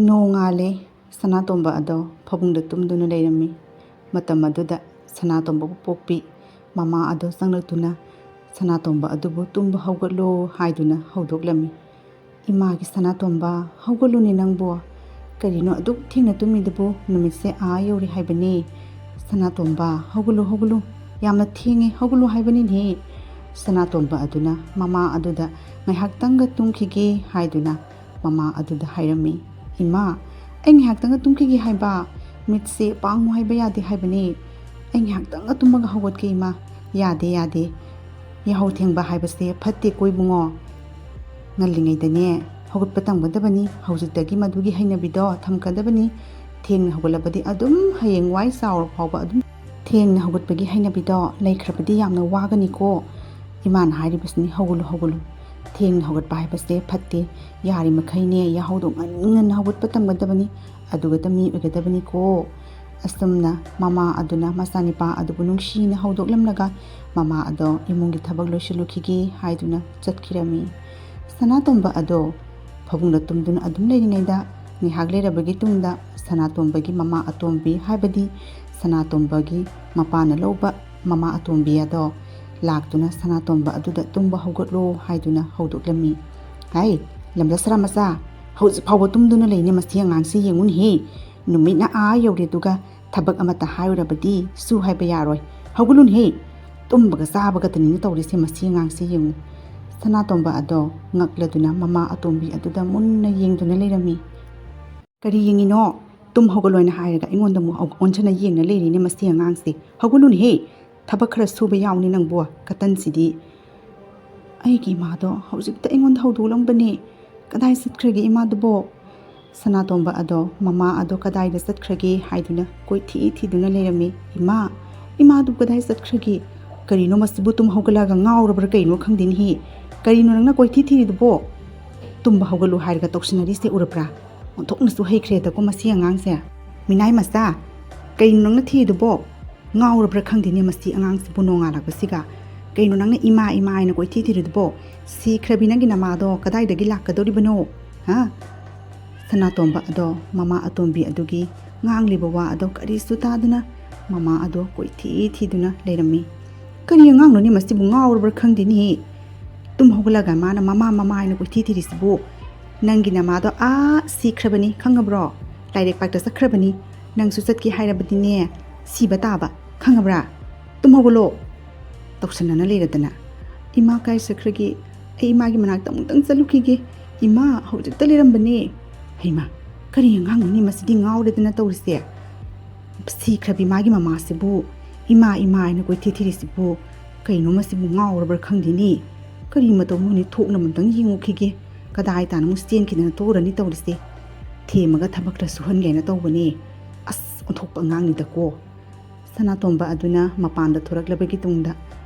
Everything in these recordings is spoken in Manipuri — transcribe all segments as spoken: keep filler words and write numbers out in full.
ꯅꯣꯡꯉꯥꯜꯂꯦ꯫ ꯁꯅꯥꯇꯣꯝꯕ ꯑꯗꯣ ꯐꯃꯨꯡꯗ ꯇꯨꯝꯗꯨꯅ ꯂꯩꯔꯝꯃꯤ꯫ ꯃꯇꯝ ꯑꯗꯨꯗ ꯁꯅꯥꯇꯣꯝꯕꯕꯨ ꯄꯣꯛꯄꯤ ꯃꯃꯥ ꯑꯗꯣ ꯆꯪꯂꯛꯇꯨꯅ ꯁꯅꯥꯇꯣꯝꯕ ꯑꯗꯨꯕꯨ "ꯇꯨꯝꯕ ꯍꯧꯒꯠꯂꯣ" ꯍꯥꯏꯗꯨꯅ ꯍꯧꯗꯣꯛꯂꯝꯃꯤ꯫ "ꯏꯃꯥꯒꯤ ꯁꯅꯥꯇꯣꯝꯕ, ꯍꯧꯒꯠꯂꯨꯅꯦ ꯅꯪꯕꯨ꯫ ꯀꯔꯤꯅꯣ ꯑꯗꯨꯛ ꯊꯦꯡꯅ ꯇꯨꯝꯃꯤꯗꯨꯕꯨ? ꯅꯨꯃꯤꯠꯁꯦ ꯑꯥ ꯌꯧꯔꯦ ꯍꯥꯏꯕꯅꯤ꯫ ꯁꯅꯥꯇꯣꯝꯕ, ꯍꯧꯒꯠꯂꯨ, ꯍꯧꯒꯠꯂꯨ꯫ ꯌꯥꯝꯅ ꯊꯦꯡꯉꯦ, ꯍꯧꯒꯠꯂꯨ ꯍꯥꯏꯕꯅꯤꯅꯦ꯫" ꯁꯅꯥꯇꯣꯝꯕ ꯑꯗꯨꯅ ꯃꯃꯥ ꯑꯗꯨꯗ "ꯉꯥꯏꯍꯥꯛꯇꯪꯒ ꯇꯨꯝꯈꯤꯒꯦ" ꯍꯥꯏꯗꯨꯅ ꯃꯃꯥ ꯑꯗꯨꯗ ꯍꯥꯏꯔꯝꯃꯤ꯫ "ꯏꯃꯥ, ꯑꯩ ꯉꯥꯏꯍꯥꯛꯇꯪꯒ ꯇꯨꯝꯈꯤꯒꯦ ꯍꯥꯏꯕ꯫ ꯃꯤꯠꯁꯦ ꯄꯥꯡꯉꯨ ꯍꯥꯏꯕ ꯌꯥꯗꯦ ꯍꯥꯏꯕꯅꯤ꯫ ꯑꯩ ꯉꯥꯏꯍꯥꯛꯇꯪꯒ ꯇꯨꯝꯃꯒ ꯍꯧꯒꯠꯀꯦ ꯏꯃꯥ꯫" "ꯌꯥꯗꯦ, ꯌꯥꯗꯦ꯫ ꯌꯥꯍꯧ ꯊꯦꯡꯕ ꯍꯥꯏꯕꯁꯦ ꯐꯠꯇꯦꯀꯣ ꯏꯕꯨꯡꯉꯣ꯫ ꯉꯜꯂꯤꯉꯩꯗꯅꯦ ꯍꯧꯒꯠꯄ ꯇꯝꯒꯗꯕꯅꯤ꯫ ꯍꯧꯖꯤꯛꯇꯒꯤ ꯃꯗꯨꯒꯤ ꯍꯩꯅꯕꯤꯗꯣ ꯊꯝꯒꯗꯕꯅꯤ꯫ ꯊꯦꯡꯅ ꯍꯧꯒꯠꯂꯕꯗꯤ ꯑꯗꯨꯝ ꯍꯌꯦꯡ ꯋꯥꯏ ꯆꯥꯎꯔ ꯐꯥꯎꯕ ꯑꯗꯨꯝ ꯊꯦꯡꯅ ꯍꯧꯒꯠꯄꯒꯤ ꯍꯩꯅꯕꯤꯗꯣ ꯂꯩꯈ꯭ꯔꯕꯗꯤ ꯌꯥꯝꯅ ꯋꯥꯒꯅꯤꯀꯣ꯫ ꯏꯃꯥꯅ ꯍꯥꯏꯔꯤꯕꯁꯤꯅꯤ, ꯍꯧꯒꯠꯂꯨ, ꯍꯧꯒꯠꯂꯨ꯫ ꯊꯦꯡꯅ ꯍꯧꯒꯠꯄ ꯍꯥꯏꯕꯁꯦ ꯐꯠꯇꯦ꯫ ꯌꯥꯔꯤꯃꯈꯩꯅꯦ ꯌꯥꯍꯧꯗꯣ ꯉꯟ ꯉꯟꯅ ꯍꯧꯒꯠꯄ ꯇꯝꯒꯗꯕꯅꯤ꯫ ꯑꯗꯨꯒꯇ ꯃꯤ ꯑꯣꯏꯒꯗꯕꯅꯤꯀꯣ꯫" ꯑꯁꯨꯝꯅ ꯃꯃꯥ ꯑꯗꯨꯅ ꯃꯆꯥꯅꯤꯄꯥ ꯑꯗꯨꯕꯨ ꯅꯨꯡꯁꯤꯅ ꯍꯧꯗꯣꯛꯂꯝꯂꯒ ꯃꯃꯥ ꯑꯗꯣ ꯏꯃꯨꯡꯒꯤ ꯊꯕꯛ ꯂꯣꯏꯁꯤꯜꯂꯨꯈꯤꯒꯦ ꯍꯥꯏꯗꯨꯅ ꯆꯠꯈꯤꯔꯝꯃꯤ꯫ ꯁꯅꯥꯇꯣꯝꯕ ꯑꯗꯣ ꯐꯃꯨꯡꯗ ꯇꯨꯝꯗꯨꯅ ꯑꯗꯨꯝ ꯂꯩꯔꯤꯉꯩꯗ ꯉꯥꯏꯍꯥꯛ ꯂꯩꯔꯕꯒꯤ ꯇꯨꯡꯗ ꯁꯅꯥꯇꯣꯝꯕꯒꯤ ꯃꯃꯥ ꯑꯇꯣꯝꯕꯤ, ꯍꯥꯏꯕꯗꯤ ꯁꯅꯥꯇꯣꯝꯕꯒꯤ ꯃꯄꯥꯅ ꯂꯧꯕ ꯃꯃꯥ ꯑꯇꯣꯝꯕꯤ ꯑꯗꯣ ꯂꯥꯛꯇꯨꯅ ꯁꯅꯥꯇꯣꯝꯕ ꯑꯗꯨꯗ "ꯇꯨꯝꯕ ꯍꯧꯒꯠꯂꯣ" ꯍꯥꯏꯗꯨꯅ ꯍꯧꯗꯣꯛꯂꯝꯃꯤ꯫ "ꯍꯥꯏ, ꯂꯝꯖꯥ ꯁꯔꯥ ꯃꯆꯥ, ꯍꯧꯖꯤꯛ ꯐꯥꯎꯕ ꯇꯨꯝꯗꯨꯅ ꯂꯩꯅꯦ ꯃꯁꯤ ꯑꯉꯥꯡꯁꯤ, ꯌꯦꯡꯉꯨꯅꯦꯍꯦ꯫ ꯅꯨꯃꯤꯠꯅ ꯑꯥ ꯌꯧꯔꯦ, ꯑꯗꯨꯒ ꯊꯕꯛ ꯑꯃꯠꯇ ꯍꯥꯏꯔꯨꯔꯕꯗꯤ ꯁꯨ ꯍꯥꯏꯕ ꯌꯥꯔꯣꯏ꯫ ꯍꯧꯒꯠꯂꯨꯅꯦꯍꯦ꯫ ꯇꯨꯝꯕꯒ ꯆꯥꯕꯒꯇꯅꯤꯅ ꯇꯧꯔꯤꯁꯦ ꯃꯁꯤ ꯑꯉꯥꯡꯁꯤ, ꯌꯦꯡꯉꯨ꯫" ꯁꯅꯥꯇꯣꯝꯕ ꯑꯗꯣ ꯉꯛꯂꯗꯨꯅ ꯃꯃꯥ ꯑꯇꯣꯝꯕꯤ ꯑꯗꯨꯗ ꯃꯨꯟꯅ ꯌꯦꯡꯗꯨꯅ ꯂꯩꯔꯝꯃꯤ꯫ "ꯀꯔꯤ ꯌꯦꯡꯉꯤꯅꯣ? ꯇꯨꯝ ꯍꯧꯒꯠꯂꯣꯅ ꯍꯥꯏꯔꯒ ꯑꯩꯉꯣꯟꯗ ꯑꯃꯨꯛ ꯑꯣꯟꯁꯤꯟꯅ ꯌꯦꯡꯅ ꯂꯩꯔꯤꯅꯦ ꯃꯁꯤ ꯑꯉꯥꯡꯁꯦ꯫ ꯍꯧꯒꯠꯂꯨꯅꯦꯍꯦ꯫ ꯊꯕꯛ ꯈꯔ ꯁꯨꯕ ꯌꯥꯎꯅꯤ ꯅꯪꯕꯨ, ꯀꯇꯟꯁꯤꯗꯤ꯫" "ꯑꯩꯒꯤ ꯏꯃꯥꯗꯣ ꯍꯧꯖꯤꯛꯇ ꯑꯩꯉꯣꯟꯗ ꯍꯧꯗꯣꯛꯂꯝꯕꯅꯦ꯫ ꯀꯗꯥꯏ ꯆꯠꯈ꯭ꯔꯒꯦ ꯏꯃꯥꯗꯨꯕꯣ?" ꯁꯅꯥꯇꯣꯝꯕ ꯑꯗꯣ ꯃꯃꯥ ꯑꯗꯣ ꯀꯗꯥꯏꯗ ꯆꯠꯈ꯭ꯔꯒꯦ ꯍꯥꯏꯗꯨꯅ ꯀꯣꯏꯊꯤ ꯊꯤꯗꯨꯅ ꯂꯩꯔꯝꯃꯤ꯫ "ꯏꯃꯥ, ꯏꯃꯥꯗꯨ ꯀꯗꯥꯏ ꯆꯠꯈ꯭ꯔꯒꯦ? ꯀꯔꯤꯅꯣ ꯃꯁꯤꯕꯨ ꯇꯨꯝ ꯍꯧꯒꯠꯂꯒ ꯉꯥꯎꯔꯕ꯭ꯔꯥ ꯀꯩꯅꯣ ꯈꯪꯗꯦꯅꯦꯍꯦ꯫ ꯀꯔꯤꯅꯣ ꯅꯪꯅ ꯀꯣꯏꯊꯤ ꯊꯤꯔꯤꯗꯨꯕꯣ? ꯇꯨꯝꯕ ꯍꯧꯒꯠꯂꯨ ꯍꯥꯏꯔꯒ ꯇꯧꯁꯤꯟꯅꯔꯤꯁꯦ ꯎꯔꯕ꯭ꯔꯥ? ꯑꯣꯟꯊꯣꯛꯅꯁꯨ ꯍꯩꯈ꯭ꯔꯦꯗꯀꯣ ꯃꯁꯤ ꯑꯉꯥꯡꯁꯦ꯫ ꯃꯤꯅꯥꯏ ꯃꯆꯥ, ꯀꯩꯅꯣ ꯅꯪꯅ ꯊꯤꯔꯤꯗꯨꯕꯣ? ꯉꯥꯎꯔꯕ꯭ꯔꯥ ꯈꯪꯗꯦꯅꯦ ꯃꯁꯤ ꯑꯉꯥꯡꯁꯤꯕꯨ ꯅꯣꯡꯉꯥꯜꯂꯛꯄꯁꯤꯒ꯫ ꯀꯩꯅꯣ ꯅꯪꯅ ꯏꯃꯥ ꯏꯃꯥ ꯍꯥꯏꯅ ꯀꯣꯏꯊꯤ ꯊꯤꯔꯤꯗꯨꯕꯣ? ꯁꯤꯈ꯭ꯔꯕꯤ ꯅꯪꯒꯤ ꯅꯃꯥꯗꯣ ꯀꯗꯥꯏꯗꯒꯤ ꯂꯥꯛꯀꯗꯧꯔꯤꯕꯅꯣ? ꯍꯥ? ꯁꯅꯥꯇꯣꯝꯕ ꯑꯗꯣ ꯃꯃꯥ ꯑꯇꯣꯝꯕꯤ ꯑꯗꯨꯒꯤ ꯉꯥꯡꯂꯤꯕ ꯋꯥ ꯑꯗꯣ ꯀꯔꯤꯁꯨ ꯇꯥꯗꯅ ꯃꯃꯥ ꯑꯗꯣ ꯀꯣꯏꯊꯤ ꯊꯤꯗꯨꯅ ꯂꯩꯔꯝꯃꯤ꯫ "ꯀꯔꯤ ꯑꯉꯥꯡꯅꯣꯅꯦ ꯃꯁꯤꯕꯨ, ꯉꯥꯎꯔꯕ꯭ꯔꯥ ꯈꯪꯗꯦꯅꯦꯍꯦ? ꯇꯨꯝ ꯍꯧꯒꯠꯂꯒ ꯃꯥꯅ ꯃꯃꯥ ꯃꯃꯥ ꯍꯥꯏꯅ ꯀꯣꯏꯊꯤ ꯊꯤꯔꯤꯁꯤꯕꯨ? ꯅꯪꯒꯤ ꯅꯃꯥꯗꯣ ꯑꯥ ꯁꯤꯈ꯭ꯔꯕꯅꯤ, ꯈꯪꯉꯕ꯭ꯔꯣ? ꯂꯥꯏꯔꯤꯛ ꯄꯥꯛꯇ ꯆꯠꯈ꯭ꯔꯕꯅꯤ꯫ ꯅꯪꯁꯨ ꯆꯠꯀꯦ ꯍꯥꯏꯔꯕꯗꯤꯅꯦ, ꯁꯤꯕ ꯇꯥꯕ, ꯈꯪꯉꯕ꯭ꯔꯥ? ꯇꯨꯝ ꯍꯧꯒꯠꯂꯣ!" ꯇꯧꯁꯟꯅꯅ ꯂꯩꯔꯗꯅ꯫ "ꯏꯃꯥ ꯀꯥꯏ ꯆꯠꯈ꯭ꯔꯒꯦ? ꯑꯩ ꯏꯃꯥꯒꯤ ꯃꯅꯥꯛꯇ ꯑꯃꯨꯛꯇꯪ ꯆꯠꯂꯨꯈꯤꯒꯦ꯫ ꯏꯃꯥ ꯍꯧꯖꯤꯛꯇ ꯂꯩꯔꯝꯕꯅꯦ꯫ ꯍꯩꯃꯥ, ꯀꯔꯤ ꯑꯉꯥꯡꯅꯣꯅꯦ ꯃꯁꯤꯗꯤ, ꯉꯥꯎꯔꯦꯗꯅ ꯇꯧꯔꯤꯁꯦ? ꯁꯤꯈ꯭ꯔꯕꯤ ꯃꯥꯒꯤ ꯃꯃꯥꯁꯤꯕꯨ ꯏꯃꯥ ꯏꯃꯥ ꯍꯥꯏꯅ ꯀꯣꯏꯊꯤ ꯊꯤꯔꯤꯁꯤꯕꯨ ꯀꯩꯅꯣ, ꯃꯁꯤꯕꯨ ꯉꯥꯎꯔꯕ꯭ꯔꯥ ꯈꯪꯗꯦꯅꯦ꯫ ꯀꯔꯤ ꯃꯇꯧꯅꯣꯅꯦ, ꯊꯣꯛꯅꯕ ꯑꯃꯨꯛꯇꯪ ꯌꯦꯡꯉꯨꯈꯤꯒꯦ꯫ ꯀꯗꯥꯏ ꯇꯥꯅ ꯑꯃꯨꯛ ꯆꯦꯟꯈꯤꯗꯅ ꯇꯣꯛꯎꯔꯅꯤ ꯇꯧꯔꯤꯁꯦ꯫ ꯊꯦꯝꯃꯒ ꯊꯕꯛ ꯈꯔ ꯁꯨꯍꯟꯒꯦꯅ ꯇꯧꯕꯅꯦ꯫ ꯑꯁ, ꯑꯣꯟꯊꯣꯛꯄ ꯑꯉꯥꯡꯅꯤꯗꯀꯣ꯫" ꯁꯅꯥꯇꯣꯝꯕ ꯑꯗꯨꯅ ꯃꯄꯥꯟꯗ ꯊꯣꯔꯛꯂꯕꯒꯤ ꯇꯨꯡꯗ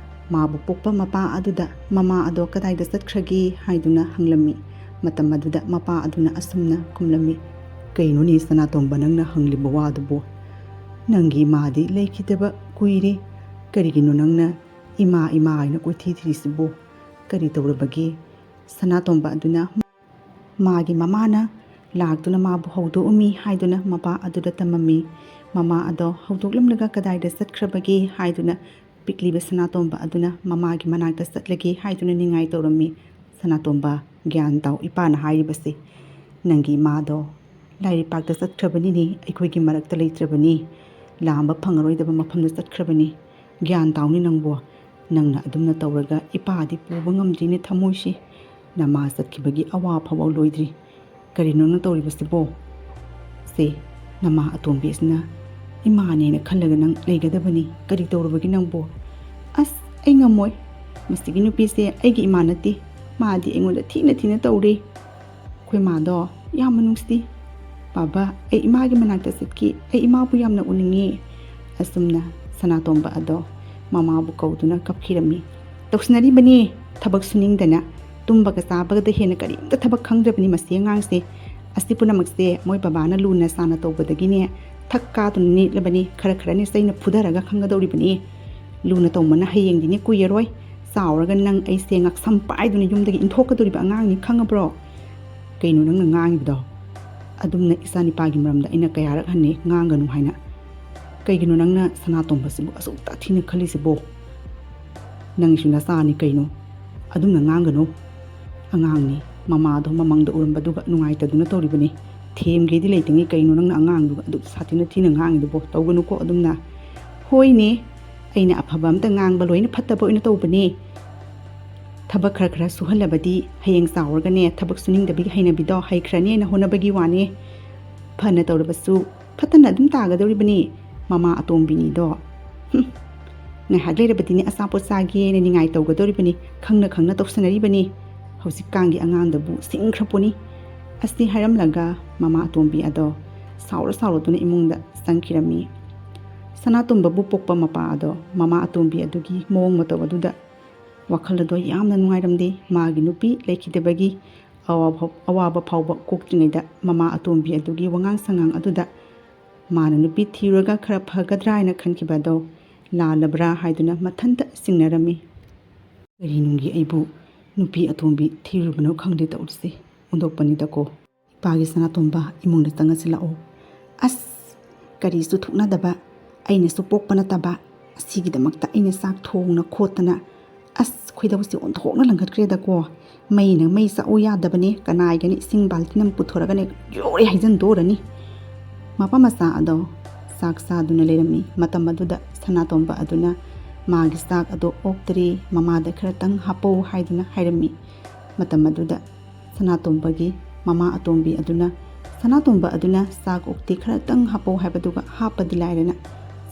ꯃꯥꯕꯨ ꯄꯣꯛꯄ ꯃꯄꯥ ꯑꯗꯨꯗ ꯃꯃꯥ ꯑꯗꯣ ꯀꯗꯥꯏꯗ ꯆꯠꯈ꯭ꯔꯒꯦ ꯍꯥꯏꯗꯨꯅ ꯍꯪꯂꯝꯃꯤ꯫ ꯃꯇꯝ ꯑꯗꯨꯗ ꯃꯄꯥ ꯑꯗꯨꯅ ꯑꯁꯨꯝꯅ ꯈꯨꯝꯂꯝꯃꯤ, "ꯀꯩꯅꯣꯅꯦ ꯁꯅꯥꯇꯣꯝꯕ, ꯅꯪꯅ ꯍꯪꯂꯤꯕ ꯋꯥꯗꯨꯕꯨ? ꯅꯪꯒꯤ ꯏꯃꯥꯗꯤ ꯂꯩꯈꯤꯗꯕ ꯀꯨꯏꯔꯦ꯫ ꯀꯔꯤꯒꯤꯅꯣ ꯅꯪꯅ ꯏꯃꯥ ꯏꯃꯥ ꯍꯥꯏꯅ ꯀꯣꯏꯊꯤ ꯊꯤꯔꯤꯁꯤꯕꯨ? ꯀꯔꯤ ꯇꯧꯔꯕꯒꯦ?" ꯁꯅꯥꯇꯣꯝꯕ ꯑꯗꯨꯅ ꯃꯥꯒꯤ ꯃꯃꯥꯅ ꯂꯥꯛꯇꯨꯅ ꯃꯥꯕꯨ ꯍꯧꯗꯣꯛꯑꯝꯃꯤ ꯍꯥꯏꯗꯨꯅ ꯃꯄꯥ ꯑꯗꯨꯗ ꯇꯝꯃꯝꯃꯤ꯫ ꯃꯃꯥ ꯑꯗꯣ ꯍꯧꯗꯣꯛꯂꯝꯂꯒ ꯀꯗꯥꯏꯗ ꯆꯠꯈ꯭ꯔꯕꯒꯦ ꯍꯥꯏꯗꯨꯅ ꯄꯤꯛꯂꯤꯕ ꯁꯅꯥꯇꯣꯝꯕ ꯑꯗꯨꯅ ꯃꯃꯥꯒꯤ ꯃꯅꯥꯛꯇ ꯆꯠꯂꯒꯦ ꯍꯥꯏꯗꯨꯅ ꯅꯤꯡꯉꯥꯏ ꯇꯧꯔꯝꯃꯤ꯫ "ꯁꯅꯥꯇꯣꯝꯕ, ꯒ꯭ꯌꯥꯟ ꯇꯥꯎ, ꯏꯄꯥꯅ ꯍꯥꯏꯔꯤꯕꯁꯦ꯫ ꯅꯪꯒꯤ ꯏꯃꯥꯗꯣ ꯂꯥꯏꯔꯤꯛ ꯄꯥꯛꯇ ꯆꯠꯈ꯭ꯔꯕꯅꯤꯅꯦ, ꯑꯩꯈꯣꯏꯒꯤ ꯃꯔꯛꯇ ꯂꯩꯇ꯭ꯔꯕꯅꯤ, ꯂꯥꯝꯕ ꯐꯪꯉꯔꯣꯏꯗꯕ ꯃꯐꯝꯗ ꯆꯠꯈ꯭ꯔꯕꯅꯤ꯫ ꯒ꯭ꯌꯥꯟ ꯇꯥꯎꯅꯦ ꯅꯪꯕꯨ꯫ ꯅꯪꯅ ꯑꯗꯨꯝꯅ ꯇꯧꯔꯒ ꯏꯄꯥꯗꯤ ꯄꯨꯕ ꯉꯝꯗ꯭ꯔꯤꯅꯦ ꯊꯃꯣꯏꯁꯤ꯫ ꯅꯃꯥ ꯆꯠꯈꯤꯕꯒꯤ ꯑꯋꯥ ꯐꯥꯎꯕ ꯂꯣꯏꯗ꯭ꯔꯤ꯫ ꯀꯔꯤꯅꯣ ꯅꯪ ꯇꯧꯔꯤꯕꯁꯤꯕꯣ? ꯁꯦ, ꯅꯃꯥ ꯑꯇꯣꯝꯕꯤꯁꯤꯅ ꯏꯃꯥꯅꯦꯅ ꯈꯜꯂꯒ ꯅꯪ ꯂꯩꯒꯗꯕꯅꯤ꯫ ꯀꯔꯤ ꯇꯧꯔꯨꯕꯒꯤ ꯅꯪꯕꯨ?" "ꯑꯁ, ꯑꯩ ꯉꯝꯃꯣꯏ꯫ ꯃꯁꯤꯒꯤ ꯅꯨꯄꯤꯁꯦ ꯑꯩꯒꯤ ꯏꯃꯥ ꯅꯠꯇꯦ꯫ ꯃꯥꯗꯤ ꯑꯩꯉꯣꯟꯗ ꯊꯤꯅ ꯊꯤꯅ ꯇꯧꯔꯦ꯫ ꯑꯩꯈꯣꯏ ꯃꯥꯗꯣ ꯌꯥꯝꯅ ꯅꯨꯡꯁꯤ꯫ ꯕꯥꯕꯥ, ꯑꯩ ꯏꯃꯥꯒꯤ ꯃꯅꯥꯛꯇ ꯆꯠꯀꯦ꯫ ꯑꯩ ꯏꯃꯥꯕꯨ ꯌꯥꯝꯅ ꯎꯅꯤꯡꯉꯤ꯫" ꯑꯁꯨꯝꯅ ꯁꯅꯥꯇꯣꯝꯕ ꯑꯗꯣ ꯃꯃꯥꯕꯨ ꯀꯧꯗꯨꯅ ꯀꯞꯈꯤꯔꯝꯃꯤ꯫ "ꯇꯧꯁꯤꯟꯅꯔꯤꯕꯅꯤ, ꯊꯕꯛ ꯁꯨꯅꯤꯡꯗꯅ꯫ ꯇꯨꯝꯕꯒ ꯆꯥꯕꯒꯗ ꯍꯦꯟꯅ ꯀꯔꯤꯝꯇ ꯊꯕꯛ ꯈꯪꯗ꯭ꯔꯕꯅꯤ ꯃꯁꯤ ꯑꯉꯥꯡꯁꯦ꯫ ꯑꯁꯤ ꯄꯨꯝꯅꯃꯛꯁꯦ ꯃꯣꯏ ꯕꯕꯥꯅ ꯂꯨꯅ ꯆꯥꯟꯅ ꯇꯧꯕꯗꯒꯤꯅꯦ, ꯊꯛ ꯀꯥꯗꯨꯅ ꯅꯦꯠꯂꯕꯅꯤ꯫ ꯈꯔ ꯈꯔꯅꯦ ꯆꯩꯅ ꯐꯨꯊꯔꯒ ꯈꯪꯒꯗꯧꯔꯤꯕꯅꯤ꯫ ꯂꯨꯅ ꯇꯧꯃꯟꯅ ꯍꯌꯦꯡꯗꯤꯅꯦ ꯀꯨꯏꯔꯔꯣꯏ꯫ ꯆꯥꯎꯔꯒ ꯅꯪ ꯑꯩꯁꯦ ꯉꯥꯛꯁꯝ ꯄꯥꯏꯗꯨꯅ ꯌꯨꯝꯗꯒꯤ ꯏꯟꯊꯣꯛꯀꯗꯧꯔꯤꯕ ꯑꯉꯥꯡꯅꯤ, ꯈꯪꯉꯕ꯭ꯔꯣ?" "ꯀꯩꯅꯣ ꯅꯪꯅ ꯉꯥꯡꯉꯤꯕꯗꯣ? ꯑꯗꯨꯝꯅ ꯏꯆꯥꯅꯤꯄꯥꯒꯤ ꯃꯔꯝꯗ ꯑꯩꯅ ꯀꯌꯥꯔꯛ ꯍꯟꯅꯤ ꯉꯥꯡꯒꯅꯨ ꯍꯥꯏꯅ꯫ ꯀꯩꯒꯤꯅꯣ ꯅꯪꯅ ꯁꯅꯥꯇꯣꯝꯕꯁꯤꯕꯨ ꯑꯁꯨꯛ ꯇꯥꯊꯤꯅ ꯈꯜꯂꯤꯁꯤꯕꯣ? ꯅꯪꯒꯤꯁꯨ ꯅꯆꯥꯅꯤ ꯀꯩꯅꯣ? ꯑꯗꯨꯝꯅ ꯉꯥꯡꯒꯅꯨ꯫ ꯑꯉꯥꯡꯅꯤ, ꯃꯃꯥꯗꯣ ꯃꯃꯪꯗ ꯎꯔꯝꯕꯗꯨꯒ ꯅꯨꯡꯉꯥꯏꯇꯗꯨꯅ ꯇꯧꯔꯤꯕꯅꯤ꯫ ꯊꯦꯝꯒꯦꯗꯤ ꯂꯩꯇꯉꯩ ꯀꯩꯅꯣ ꯅꯪꯅ ꯑꯉꯥꯡꯗꯨꯒ ꯑꯗꯨꯛ ꯁꯥꯊꯤꯅ ꯊꯤꯅ ꯉꯥꯡꯉꯤꯗꯨꯕꯣ? ꯇꯧꯒꯅꯨꯀꯣ ꯑꯗꯨꯝꯅ꯫ ꯍꯣꯏꯅꯦ, ꯑꯩꯅ ꯑꯐꯕ ꯑꯝꯇ ꯉꯥꯡꯕ ꯂꯣꯏꯅ ꯐꯠꯇꯕ ꯑꯣꯏꯅ ꯇꯧꯕꯅꯦ꯫ ꯊꯕꯛ ꯈꯔ ꯈꯔ ꯁꯨꯍꯜꯂꯕꯗꯤ ꯍꯌꯦꯡ ꯆꯥꯎꯔꯒꯅꯦ ꯊꯕꯛ ꯁꯨꯅꯤꯡꯗꯕꯒꯤ ꯍꯩꯅꯕꯤꯗꯣ ꯍꯩꯈ꯭ꯔꯅꯤ ꯍꯥꯏꯅ ꯍꯣꯠꯅꯕꯒꯤ ꯋꯥꯅꯦ꯫ ꯐꯅ ꯇꯧꯔꯕꯁꯨ ꯐꯠꯇꯅ ꯑꯗꯨꯝ ꯇꯥꯒꯗꯧꯔꯤꯕꯅꯤ꯫ ꯃꯃꯥ ꯑꯇꯣꯝꯕꯤꯅꯤꯗꯣ꯫ ꯍꯨꯝ꯫ ꯉꯥꯏꯍꯥꯛ ꯂꯩꯔꯕꯗꯤꯅꯦ ꯑꯆꯥꯄꯣꯠ ꯆꯥꯒꯦꯅ ꯅꯤꯡꯉꯥꯏ ꯇꯧꯒꯗꯧꯔꯤꯕꯅꯤ꯫ ꯈꯪꯅ ꯈꯪꯅ ꯇꯧꯁꯟꯅꯔꯤꯕꯅꯤ꯫ ꯍꯧꯖꯤꯛꯀꯥꯟꯒꯤ ꯑꯉꯥꯡꯗꯕꯨ ꯁꯤꯡꯈ꯭ꯔ ꯄꯣꯠꯅꯤ꯫ ꯑꯁꯤ ꯍꯥꯏꯔꯝꯂꯒ ꯃꯃꯥ ꯑꯇꯣꯝꯕꯤ ꯑꯗꯣ ꯁꯥꯎꯔ ꯁꯥꯎꯔꯗꯨꯅ ꯏꯃꯨꯡꯗ ꯆꯪꯈꯤꯔꯝꯃꯤ꯫ ꯁꯅꯥꯇꯣꯝꯕꯕꯨ ꯄꯣꯛꯄ ꯃꯄꯥ ꯑꯗꯣ ꯃꯃꯥ ꯑꯇꯣꯝꯕꯤ ꯑꯗꯨꯒꯤ ꯃꯑꯣꯡ ꯃꯇꯧ ꯑꯗꯨꯗ ꯋꯥꯈꯜ ꯑꯗꯣ ꯌꯥꯝꯅ ꯅꯨꯡꯉꯥꯏꯔꯝꯗꯦ꯫ ꯃꯥꯒꯤ ꯅꯨꯄꯤ ꯂꯩꯈꯤꯗꯕꯒꯤ ꯑꯋꯥꯕ, ꯑꯋꯥꯕ ꯐꯥꯎꯕ ꯀꯣꯛꯇ꯭ꯔꯤꯉꯩꯗ ꯃꯃꯥ ꯑꯇꯣꯝꯕꯤ ꯑꯗꯨꯒꯤ ꯋꯥꯉꯥꯡ ꯁꯉꯥꯡ ꯑꯗꯨꯗ ꯃꯥꯅ ꯅꯨꯄꯤ ꯊꯤꯔꯨꯔꯒ ꯈꯔ ꯐꯒꯗ꯭ꯔꯥ ꯍꯥꯏꯅ ꯈꯟꯈꯤꯕ ꯑꯗꯣ ꯂꯥꯜꯂꯕ꯭ꯔꯥ ꯍꯥꯏꯗꯨꯅ ꯃꯊꯟꯇ ꯆꯤꯡꯅꯔꯝꯃꯤ꯫ ꯀꯔꯤ ꯅꯨꯡꯒꯤ ꯑꯩꯕꯨ ꯅꯨꯄꯤ ꯑꯇꯣꯝꯕꯤ ꯊꯤꯔꯨꯕꯅꯣ ꯈꯪꯗꯦ ꯇꯧꯔꯤꯁꯦ꯫ ꯑꯣꯟꯊꯣꯛꯄꯅꯤꯗꯀꯣ꯫ ꯏꯄꯥꯒꯤ ꯁꯅꯥꯇꯣꯝꯕ, ꯏꯃꯨꯡꯗ ꯆꯪꯉꯁꯤꯜꯂꯛꯑꯣ꯫ ꯑꯁ! ꯀꯔꯤꯁꯨ ꯊꯣꯛꯅꯗꯕ, ꯑꯩꯅꯁꯨ ꯄꯣꯛꯄ ꯅꯠꯇꯕ, ꯑꯁꯤꯒꯤꯗꯃꯛꯇ ꯑꯩꯅ ꯆꯥꯛ ꯊꯣꯡꯅ ꯈꯣꯠꯇꯅ꯫ ꯑꯁ! ꯈꯣꯏꯗꯧꯁꯦ ꯑꯣꯟꯊꯣꯛꯅ ꯂꯪꯈꯠꯈ꯭ꯔꯦꯗꯀꯣ꯫ ꯃꯩꯅ ꯃꯩ ꯆꯥꯛꯎ ꯌꯥꯗꯕꯅꯦ, ꯀꯅꯥꯏꯒꯅꯤ ꯏꯁꯤꯡ ꯕꯥꯜꯇꯤꯟ ꯑꯃ ꯄꯨꯊꯣꯔꯒꯅꯦ ꯌꯣꯔꯦ ꯍꯩꯖꯤꯟꯗꯣꯔꯅꯤ꯫ ꯃꯄꯥ ꯃꯆꯥ ꯑꯗꯣ ꯆꯥꯛ ꯆꯥꯗꯨꯅ ꯂꯩꯔꯝꯃꯤ꯫ ꯃꯇꯝ ꯑꯗꯨꯗ ꯁꯅꯥꯇꯣꯝꯕ ꯑꯗꯨꯅ ꯃꯥꯒꯤ ꯆꯥꯛ ꯑꯗꯣ ꯑꯣꯛꯇ꯭ꯔꯤ, ꯃꯃꯥꯗ ꯈꯔꯇꯪ ꯍꯥꯞꯄꯧ ꯍꯥꯏꯗꯨꯅ ꯍꯥꯏꯔꯝꯃꯤ꯫ ꯃꯇꯝ ꯑꯗꯨꯗ ꯁꯅꯥꯇꯣꯝꯕꯒꯤ ꯃꯃꯥ ꯑꯇꯣꯝꯕꯤ ꯑꯗꯨꯅ, ꯁꯅꯥꯇꯣꯝꯕ ꯑꯗꯨꯅ ꯆꯥꯛ ꯑꯣꯛꯇꯤ ꯈꯔꯇꯪ ꯍꯥꯞꯄꯧ ꯍꯥꯏꯕꯗꯨꯒ ꯍꯥꯞꯄꯗꯤ ꯂꯥꯏꯔꯅ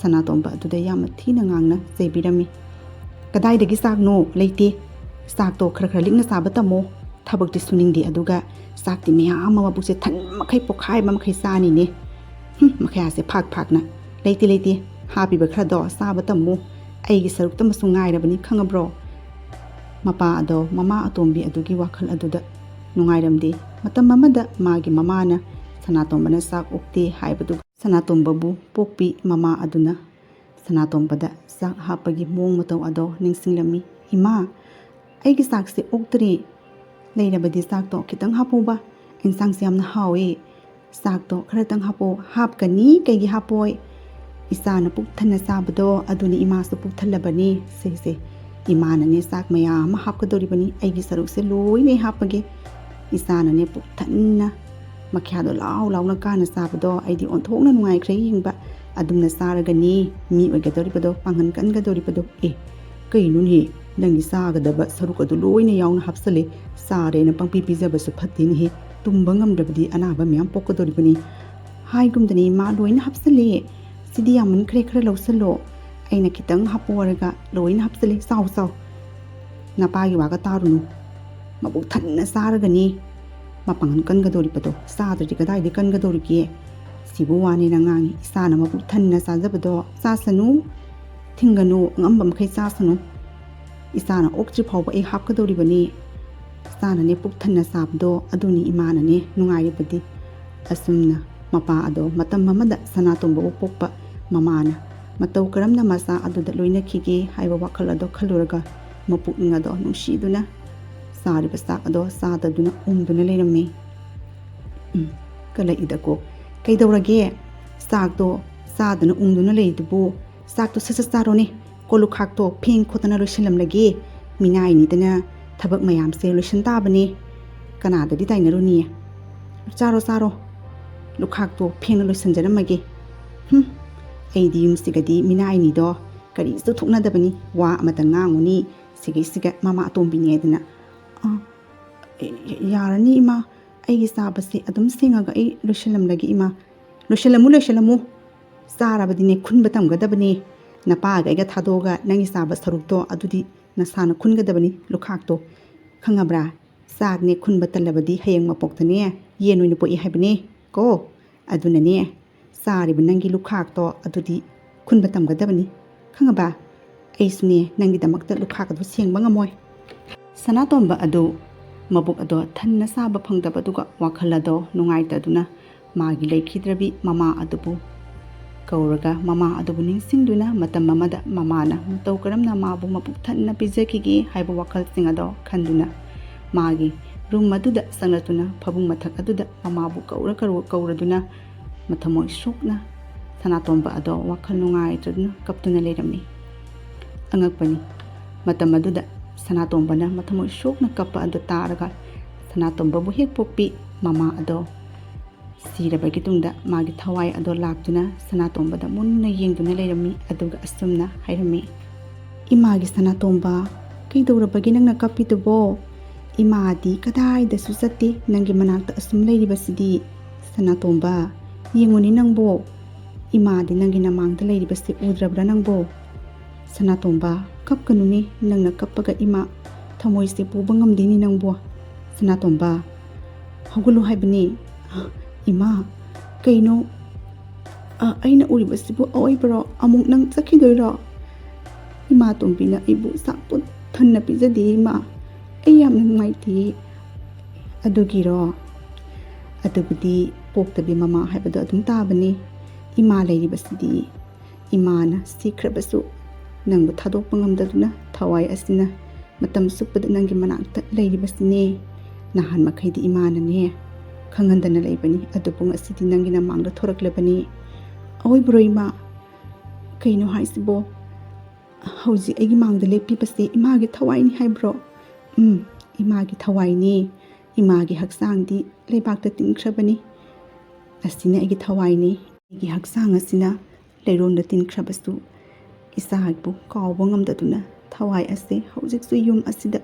ꯁꯅꯥꯇꯣꯝꯕ ꯑꯗꯨꯗ ꯌꯥꯝꯅ ꯊꯤꯅ ꯉꯥꯡꯅ ꯆꯩꯕꯤꯔꯝꯃꯤ꯫ "ꯀꯗꯥꯏꯗꯒꯤ ꯆꯥꯛꯅꯣ? ꯂꯩꯇꯦ꯫ ꯆꯥꯛꯇꯣ ꯈꯔ ꯈꯔ ꯂꯤꯛꯅ ꯆꯥꯕ ꯇꯝꯃꯣ꯫ ꯊꯕꯛꯇꯤ ꯁꯨꯅꯤꯡꯗꯦ, ꯑꯗꯨꯒ ꯆꯥꯛꯇꯤ ꯃꯌꯥꯝ ꯑꯃ ꯄꯨꯛꯁꯦ ꯊꯟ ꯃꯈꯩ ꯄꯣꯛꯈꯥꯏꯕ ꯃꯈꯩ ꯆꯥꯅꯤꯅꯦ꯫ ꯍꯨꯝ, ꯃꯈꯌꯥꯁꯦ ꯐꯥꯛ ꯐꯥꯛꯅ꯫ ꯂꯩꯇꯦ, ꯂꯩꯇꯦ꯫ ꯍꯥꯞꯄꯤꯕ ꯈꯔꯗꯣ ꯆꯥꯕ ꯇꯝꯃꯨ꯫ ꯑꯩꯒꯤ ꯁꯔꯨꯛꯇꯃꯁꯨ ꯉꯥꯏꯔꯕꯅꯤ, ꯈꯪꯉꯕ꯭ꯔꯣ?" ꯃꯄꯥ ꯑꯗꯣ ꯃꯃꯥ ꯑꯇꯣꯝꯕꯤ ꯑꯗꯨꯒꯤ ꯋꯥꯈꯜ ꯑꯗꯨꯗ ꯅꯨꯡꯉꯥꯏꯔꯝꯗꯦ꯫ ꯃꯇꯝ ꯑꯃꯗ ꯃꯥꯒꯤ ꯃꯃꯥꯅ ꯁꯅꯥꯇꯣꯝꯕꯅ ꯆꯥꯛ ꯑꯣꯛꯇꯦ ꯍꯥꯏꯕꯗꯨ ꯁꯅꯥꯇꯣꯝꯕꯕꯨ ꯄꯣꯛꯄꯤ ꯃꯃꯥ ꯑꯗꯨꯅ ꯁꯅꯥꯇꯣꯝꯕꯗ ꯆꯥꯛ ꯍꯥꯞꯄꯒꯤ ꯃꯑꯣꯡ ꯃꯇꯧ ꯑꯗꯣ ꯅꯤꯡꯁꯤꯡꯂꯝꯃꯤ꯫ "ꯏꯃꯥ, ꯑꯩꯒꯤ ꯆꯥꯛꯁꯦ ꯑꯣꯛꯇ꯭ꯔꯤ꯫ ꯂꯩꯔꯕꯗꯤ ꯆꯥꯛꯇꯣ ꯈꯤꯇꯪ ꯍꯥꯞꯄꯨꯕ꯫ ꯏꯟꯁꯥꯡꯁꯦ ꯌꯥꯝꯅ ꯍꯥꯎꯏ꯫ "ꯆꯥꯛꯇꯣ ꯈꯔꯇꯪ ꯍꯥꯞꯄꯣ꯫" "ꯍꯥꯞꯀꯅꯤ, ꯀꯩꯒꯤ ꯍꯥꯞꯄꯣꯏ? ꯏꯆꯥꯅ ꯄꯨꯛ ꯊꯟꯅ ꯆꯥꯕꯗꯣ ꯑꯗꯨꯅꯤ ꯏꯃꯥꯁꯨ ꯄꯨꯛ ꯊꯜꯂꯕꯅꯤ꯫ ꯁꯦ ꯁꯦ, ꯏꯃꯥꯅꯅꯦ ꯆꯥꯛ ꯃꯌꯥꯝ ꯑꯃ ꯍꯥꯞꯀꯗꯧꯔꯤꯕꯅꯤ, ꯑꯩꯒꯤ ꯁꯔꯨꯛꯁꯦ ꯂꯣꯏꯅ ꯑꯩ ꯍꯥꯞꯄꯒꯦ꯫ ꯏꯆꯥꯅꯅꯦ ꯄꯨꯛ ꯊꯟꯅ ꯃꯈ꯭ꯌꯥꯗꯣ ꯂꯥꯎ ꯂꯥꯎꯅ ꯀꯥꯅ ꯆꯥꯕꯗꯣ ꯑꯩꯗꯤ ꯑꯣꯟꯊꯣꯛꯅ ꯅꯨꯡꯉꯥꯏꯈ꯭ꯔꯦ ꯌꯦꯡꯕ꯫ ꯑꯗꯨꯝꯅ ꯆꯥꯔꯒꯅꯤ ꯃꯤ ꯑꯣꯏꯒꯗꯧꯔꯤꯕꯗꯣ, ꯄꯥꯡꯒꯟ ꯀꯟꯒꯗꯧꯔꯤꯕꯗꯣ꯫" "ꯑꯦ, ꯀꯩꯅꯣꯅꯦꯍꯦ, ꯅꯪꯒꯤ ꯆꯥꯒꯗꯕ ꯁꯔꯨꯛ ꯑꯗꯨ ꯂꯣꯏꯅ ꯌꯥꯎꯅ ꯍꯥꯞꯆꯜꯂꯦ꯫ ꯆꯥꯔꯦꯅ ꯄꯪꯄꯤ ꯄꯤꯖꯕꯁꯨ ꯐꯠꯇꯦꯅꯦꯍꯦ, ꯇꯨꯝꯕ ꯉꯝꯗ꯭ꯔꯕꯗꯤ ꯑꯅꯥꯕ ꯃꯌꯥꯝ ꯄꯣꯛꯀꯗꯧꯔꯤꯕꯅꯤ꯫" "ꯍꯥꯏꯒꯨꯝꯗꯅꯦ ꯏꯃꯥ, ꯂꯣꯏꯅ ꯍꯥꯞꯆꯜꯂꯦ꯫ ꯁꯤꯗꯤ ꯌꯥꯝꯃꯟꯈ꯭ꯔꯦ, ꯈꯔ ꯂꯧꯁꯜꯂꯣ꯫ ꯑꯩꯅ ꯈꯤꯇꯪ ꯍꯥꯞꯄꯣ ꯍꯥꯏꯔꯒ ꯂꯣꯏꯅ ꯍꯥꯞꯆꯜꯂꯦ꯫ ꯆꯥꯎ, ꯆꯥꯎ꯫ ꯅꯄꯥꯒꯤ ꯋꯥꯒ ꯇꯥꯔꯨꯅꯨ꯫ ꯃꯕꯨꯛ ꯊꯟꯅ ꯆꯥꯔꯒꯅꯤ ꯃꯄꯥꯡꯒꯜ ꯀꯟꯒꯗꯧꯔꯤꯕꯗꯣ꯫ ꯆꯥꯗ꯭ꯔꯗꯤ ꯀꯗꯥꯏꯗꯒꯤ ꯀꯟꯒꯗꯧꯔꯤꯒꯦ? ꯁꯤꯕꯨ ꯋꯥꯅꯦꯅ ꯉꯥꯡꯉꯤ꯫ ꯏꯆꯥꯅ ꯃꯕꯨꯛ ꯊꯟꯅ ꯆꯥꯖꯕꯗꯣ ꯆꯥꯁꯅꯨ, ꯊꯤꯡꯒꯅꯨ, ꯑꯉꯝꯕ ꯃꯈꯩ ꯆꯥꯁꯅꯨ꯫ ꯏꯆꯥꯅ ꯑꯣꯛꯇ꯭ꯔꯤ ꯐꯥꯎꯕ ꯑꯩ ꯍꯥꯞꯀꯗꯧꯔꯤꯕꯅꯤ꯫" ꯏꯆꯥꯅꯅꯦ ꯄꯨꯛ ꯊꯟꯅ ꯆꯥꯕꯗꯣ ꯑꯗꯨꯅꯤ ꯏꯃꯥꯅꯅꯦ ꯅꯨꯡꯉꯥꯏꯔꯤꯕꯗꯤ꯫ ꯑꯁꯨꯝꯅ ꯃꯄꯥ ꯑꯗꯣ ꯃꯇꯝ ꯑꯃꯗ ꯁꯅꯥꯇꯣꯝꯕꯕꯨ ꯄꯣꯛꯄ ꯃꯃꯥꯅ ꯃꯇꯧ ꯀꯔꯝꯅ ꯃꯆꯥ ꯑꯗꯨꯗ ꯂꯣꯏꯅꯈꯤꯒꯦ ꯍꯥꯏꯕ ꯋꯥꯈꯜ ꯑꯗꯣ ꯈꯜꯂꯨꯔꯒ ꯃꯄꯨꯛꯅꯤꯡ ꯑꯗꯣ ꯅꯨꯡꯁꯤꯗꯨꯅ ꯆꯥꯔꯤꯕ ꯆꯥꯛ ꯑꯗꯣ ꯆꯥꯗꯗꯨꯅ ꯎꯝꯗꯨꯅ ꯂꯩꯔꯝꯃꯤ꯫ ꯎꯝ, ꯀꯜꯂꯛꯏꯗꯀꯣ꯫ "ꯀꯩꯗꯧꯔꯒꯦ? ꯆꯥꯛꯇꯣ ꯆꯥꯗꯅ ꯎꯝꯗꯨꯅ ꯂꯩꯗꯨꯕꯨ? ꯆꯥꯛꯇꯣ ꯁꯠ ꯁꯠ ꯆꯥꯔꯣꯅꯦ꯫ ꯀꯣꯜ ꯂꯨꯈꯥꯛꯇꯣ ꯐꯦꯡ ꯈꯣꯠꯇꯅ ꯂꯣꯏꯁꯤꯜꯂꯝꯂꯒꯦ꯫ ꯃꯤꯅꯥꯏꯅꯤꯗꯅ ꯊꯕꯛ ꯃꯌꯥꯝꯁꯦ ꯂꯣꯏꯁꯤꯟ ꯇꯥꯕꯅꯦ꯫ ꯀꯅꯥꯗꯗꯤ ꯇꯥꯏꯅꯔꯨꯅꯤ? ꯆꯥꯔꯣ, ꯆꯥꯔꯣ꯫ ꯂꯨꯈꯥꯛꯇꯣ ꯐꯦꯡꯅ ꯂꯣꯏꯁꯤꯟꯖꯔꯝꯃꯒꯦ꯫ ꯍꯨꯝ, ꯑꯩꯗꯤ ꯌꯨꯝꯁꯤꯒꯗꯤ ꯃꯤꯅꯥꯏꯅꯤꯗꯣ ꯀꯔꯤꯁꯨ ꯊꯣꯛꯅꯗꯕꯅꯤ꯫ ꯋꯥ ꯑꯃꯇ ꯉꯥꯡꯉꯨꯅꯤ, ꯁꯤꯒꯩꯁꯤꯒ ꯃꯃꯥ ꯑꯇꯣꯝꯕꯤꯅꯤ ꯍꯥꯏꯗꯅ꯫" "ꯑ, ꯌꯥꯔꯅꯤ ꯏꯃꯥ, ꯑꯩꯒꯤ ꯆꯥꯕꯁꯦ ꯑꯗꯨꯝ ꯁꯦꯡꯉꯒ ꯑꯩ ꯂꯣꯏꯁꯤꯜꯂꯝꯂꯒꯦ ꯏꯃꯥ꯫" "ꯂꯣꯏꯁꯤꯜꯂꯝꯃꯨ, ꯂꯣꯏꯁꯤꯜꯂꯝꯃꯨ꯫ ꯆꯥꯔꯕꯗꯤꯅꯦ ꯈꯨꯟꯕ ꯇꯝꯒꯗꯕꯅꯦ꯫ ꯅꯄꯥꯒ ꯑꯩꯒ ꯊꯥꯗꯣꯛꯑꯒ ꯅꯪꯒꯤ ꯆꯥꯕ ꯁꯔꯨꯛꯇꯣ ꯑꯗꯨꯗꯤ ꯅꯁꯥꯅ ꯈꯨꯟꯒꯗꯕꯅꯤ, ꯂꯨꯈꯥꯛꯇꯣ꯫ ꯈꯪꯉꯕ꯭ꯔꯥ? ꯆꯥꯛꯅꯦ ꯈꯨꯟꯕ ꯇꯜꯂꯕꯗꯤ ꯍꯌꯦꯡ ꯃꯄꯣꯛꯇꯅꯦ ꯌꯦꯟ ꯑꯣꯏꯅ ꯄꯣꯛꯏ ꯍꯥꯏꯕꯅꯦ ꯀꯣ꯫ ꯑꯗꯨꯅꯅꯦ ꯆꯥꯔꯤꯕ ꯅꯪꯒꯤ ꯂꯨꯈꯥꯛꯇꯣ ꯑꯗꯨꯗꯤ ꯈꯨꯟꯕ ꯇꯝꯒꯗꯕꯅꯤ꯫ ꯈꯪꯉꯕ? ꯑꯩꯁꯨꯅꯦ ꯅꯪꯒꯤꯗꯃꯛꯇ ꯂꯨꯈꯥꯛ ꯑꯗꯨ ꯁꯦꯡꯕ ꯉꯝꯃꯣꯏ꯫" ꯁꯅꯥꯇꯣꯝꯕ ꯑꯗꯨ ꯃꯕꯨꯛ ꯑꯗꯣ ꯊꯟꯅ ꯆꯥꯕ ꯐꯪꯗꯕꯗꯨꯒ ꯋꯥꯈꯜ ꯑꯗꯣ ꯅꯨꯡꯉꯥꯏꯇꯗꯨꯅ ꯃꯥꯒꯤ ꯂꯩꯈꯤꯗ꯭ꯔꯕꯤ ꯃꯃꯥ ꯑꯗꯨꯕꯨ ꯀꯧꯔꯒ ꯃꯃꯥ ꯑꯗꯨꯕꯨ ꯅꯤꯡꯁꯤꯡꯗꯨꯅ ꯃꯇꯝ ꯑꯃꯗ ꯃꯃꯥꯅ ꯃꯇꯧ ꯀꯔꯝꯅ ꯃꯥꯕꯨ ꯃꯄꯨꯛ ꯊꯟꯅ ꯄꯤꯖꯈꯤꯒꯦ ꯍꯥꯏꯕ ꯋꯥꯈꯜꯁꯤꯡ ꯑꯗꯣ ꯈꯟꯗꯨꯅ ꯃꯥꯒꯤ ꯔꯨꯝ ꯑꯗꯨꯗ ꯆꯪꯂꯛꯇꯨꯅ ꯐꯃꯨꯡ ꯃꯊꯛ ꯑꯗꯨꯗ ꯃꯃꯥꯕꯨ ꯀꯧꯔ ꯀꯧꯔ ꯀꯧꯔꯗꯨꯅ ꯃꯊꯃꯣꯏ ꯁꯣꯛꯅ ꯁꯅꯥꯇꯣꯝꯕ ꯑꯗꯣ ꯋꯥꯈꯜ ꯅꯨꯡꯉꯥꯏꯇꯗꯨꯅ ꯀꯞꯇꯨꯅ ꯂꯩꯔꯝꯃꯤ꯫ ꯑꯉꯛꯄꯅꯤ, ꯃꯇꯝ ꯑꯗꯨꯗ ꯁꯅꯥꯇꯣꯝꯕꯅ ꯃꯊꯃꯣꯏ ꯁꯣꯛꯅ ꯀꯞꯄ ꯑꯗꯨ ꯇꯥꯔꯒ ꯁꯅꯥꯇꯣꯝꯕꯕꯨ ꯍꯦꯛ ꯄꯣꯛꯄꯤ ꯃꯃꯥ ꯑꯗꯣ ꯁꯤꯔꯕꯒꯤ ꯇꯨꯡꯗ ꯃꯥꯒꯤ ꯊꯋꯥꯏ ꯑꯗꯣ ꯂꯥꯛꯇꯨꯅ ꯁꯅꯥꯇꯣꯝꯕꯗ ꯃꯨꯟꯅ ꯌꯦꯡꯗꯨꯅ ꯂꯩꯔꯝꯃꯤ꯫ ꯑꯗꯨꯒ ꯑꯁꯨꯝꯅ ꯍꯥꯏꯔꯝꯃꯤ, "ꯏꯃꯥꯒꯤ ꯁꯅꯥꯇꯣꯝꯕ, ꯀꯩꯗꯧꯔꯕꯒꯦ ꯅꯪꯅ ꯀꯞꯄꯤꯗꯨꯕꯣ? ꯏꯃꯥꯗꯤ ꯀꯗꯥꯏꯗꯁꯨ ꯆꯠꯇꯦ, ꯅꯪꯒꯤ ꯃꯅꯥꯛꯇ ꯑꯁꯨꯝ ꯂꯩꯔꯤꯕꯁꯤꯗꯤ꯫ ꯁꯅꯥꯇꯣꯝꯕ, ꯌꯦꯡꯉꯨꯅꯤ ꯅꯪꯕꯣ, ꯏꯃꯥꯗꯤ ꯅꯪꯒꯤ ꯅꯃꯥꯡꯗ ꯂꯩꯔꯤꯕꯁꯤ ꯎꯗ꯭ꯔꯕ꯭ꯔꯥ ꯅꯪꯕꯣ? ꯁꯅꯥꯇꯣꯝꯕ, ꯀꯞꯀꯅꯨꯅꯦ, ꯅꯪꯅ ꯀꯞꯄꯒ ꯏꯃꯥ ꯊꯃꯣꯏꯁꯦ ꯄꯨꯕ ꯉꯝꯗꯦꯅꯦ ꯅꯪꯕꯣ꯫ ꯁꯅꯥꯇꯣꯝꯕ, ꯍꯧꯒꯠꯂꯨ ꯍꯥꯏꯕꯅꯦ꯫ ꯏꯃꯥ, ꯀꯩꯅꯣ? ꯑ, ꯑꯩꯅ ꯎꯔꯤꯕꯁꯤꯕꯨ ꯑꯑꯣꯏꯕꯔꯣ? ꯑꯃꯨꯛ ꯅꯪ ꯆꯠꯈꯤꯗꯣꯏꯔꯣ? ꯏꯃꯥ ꯇꯣꯝꯕꯤꯅ ꯑꯩꯕꯨ ꯆꯥꯛ ꯄꯨꯛ ꯊꯟꯅ ꯄꯤꯖꯗꯦ ꯏꯃꯥ, ꯑꯩ ꯌꯥꯝꯅ ꯅꯨꯡꯉꯥꯏꯇꯦ꯫ ꯑꯗꯨꯒꯤꯔꯣ? ꯑꯗꯨꯕꯨꯗꯤ ꯄꯣꯛꯇꯕꯤ ꯃꯃꯥ ꯍꯥꯏꯕꯗꯣ ꯑꯗꯨꯝ ꯇꯥꯕꯅꯤ꯫ ꯏꯃꯥ ꯂꯩꯔꯤꯕꯁꯤꯗꯤ ꯏꯃꯥꯅ ꯁꯤꯈ꯭ꯔꯕꯁꯨ ꯅꯪꯕꯨ ꯊꯥꯗꯣꯛꯄ ꯉꯝꯗꯗꯨꯅ ꯊꯋꯥꯏ ꯑꯁꯤꯅ ꯃꯇꯝ ꯆꯨꯞꯄꯗ ꯅꯪꯒꯤ ꯃꯅꯥꯛꯇ ꯂꯩꯔꯤꯕꯁꯤꯅꯦ꯫ ꯅꯍꯥꯟ ꯃꯈꯩꯗꯤ ꯏꯃꯥꯅꯅꯦ ꯈꯪꯍꯟꯗꯅ ꯂꯩꯕꯅꯤ, ꯑꯗꯨꯕꯨ ꯉꯁꯤꯗꯤ ꯅꯪꯒꯤ ꯅꯃꯥꯡꯗ ꯊꯣꯔꯛꯂꯕꯅꯤ꯫ ꯑꯑꯣꯏꯕꯔꯣ ꯏꯃꯥ? ꯀꯩꯅꯣ ꯍꯥꯏꯁꯤꯕꯣ? ꯍꯧꯖꯤꯛ ꯑꯩꯒꯤ ꯃꯥꯡꯗ ꯂꯦꯞꯄꯤꯕꯁꯤ ꯏꯃꯥꯒꯤ ꯊꯋꯥꯏꯅꯤ ꯍꯥꯏꯕ꯭ꯔꯣ? ꯎꯝ, ꯏꯃꯥꯒꯤ ꯊꯋꯥꯏꯅꯤ꯫ ꯏꯃꯥꯒꯤ ꯍꯛꯆꯥꯡꯗꯤ ꯂꯩꯕꯥꯛꯇ ꯇꯤꯟꯈ꯭ꯔꯕꯅꯤ꯫ ꯑꯁꯤꯅ ꯑꯩꯒꯤ ꯊꯋꯥꯏꯅꯤ꯫ ꯑꯩꯒꯤ ꯍꯛꯆꯥꯡ ꯑꯁꯤꯅ ꯂꯩꯔꯣꯟꯗ ꯇꯤꯟꯈ꯭ꯔꯕꯁꯨ ꯏꯆꯥꯕꯨ ꯀꯥꯎꯕ ꯉꯝꯗꯗꯨꯅ ꯊꯋꯥꯏ ꯑꯁꯤ ꯍꯧꯖꯤꯛꯁꯨ ꯌꯨꯝ ꯑꯁꯤꯗ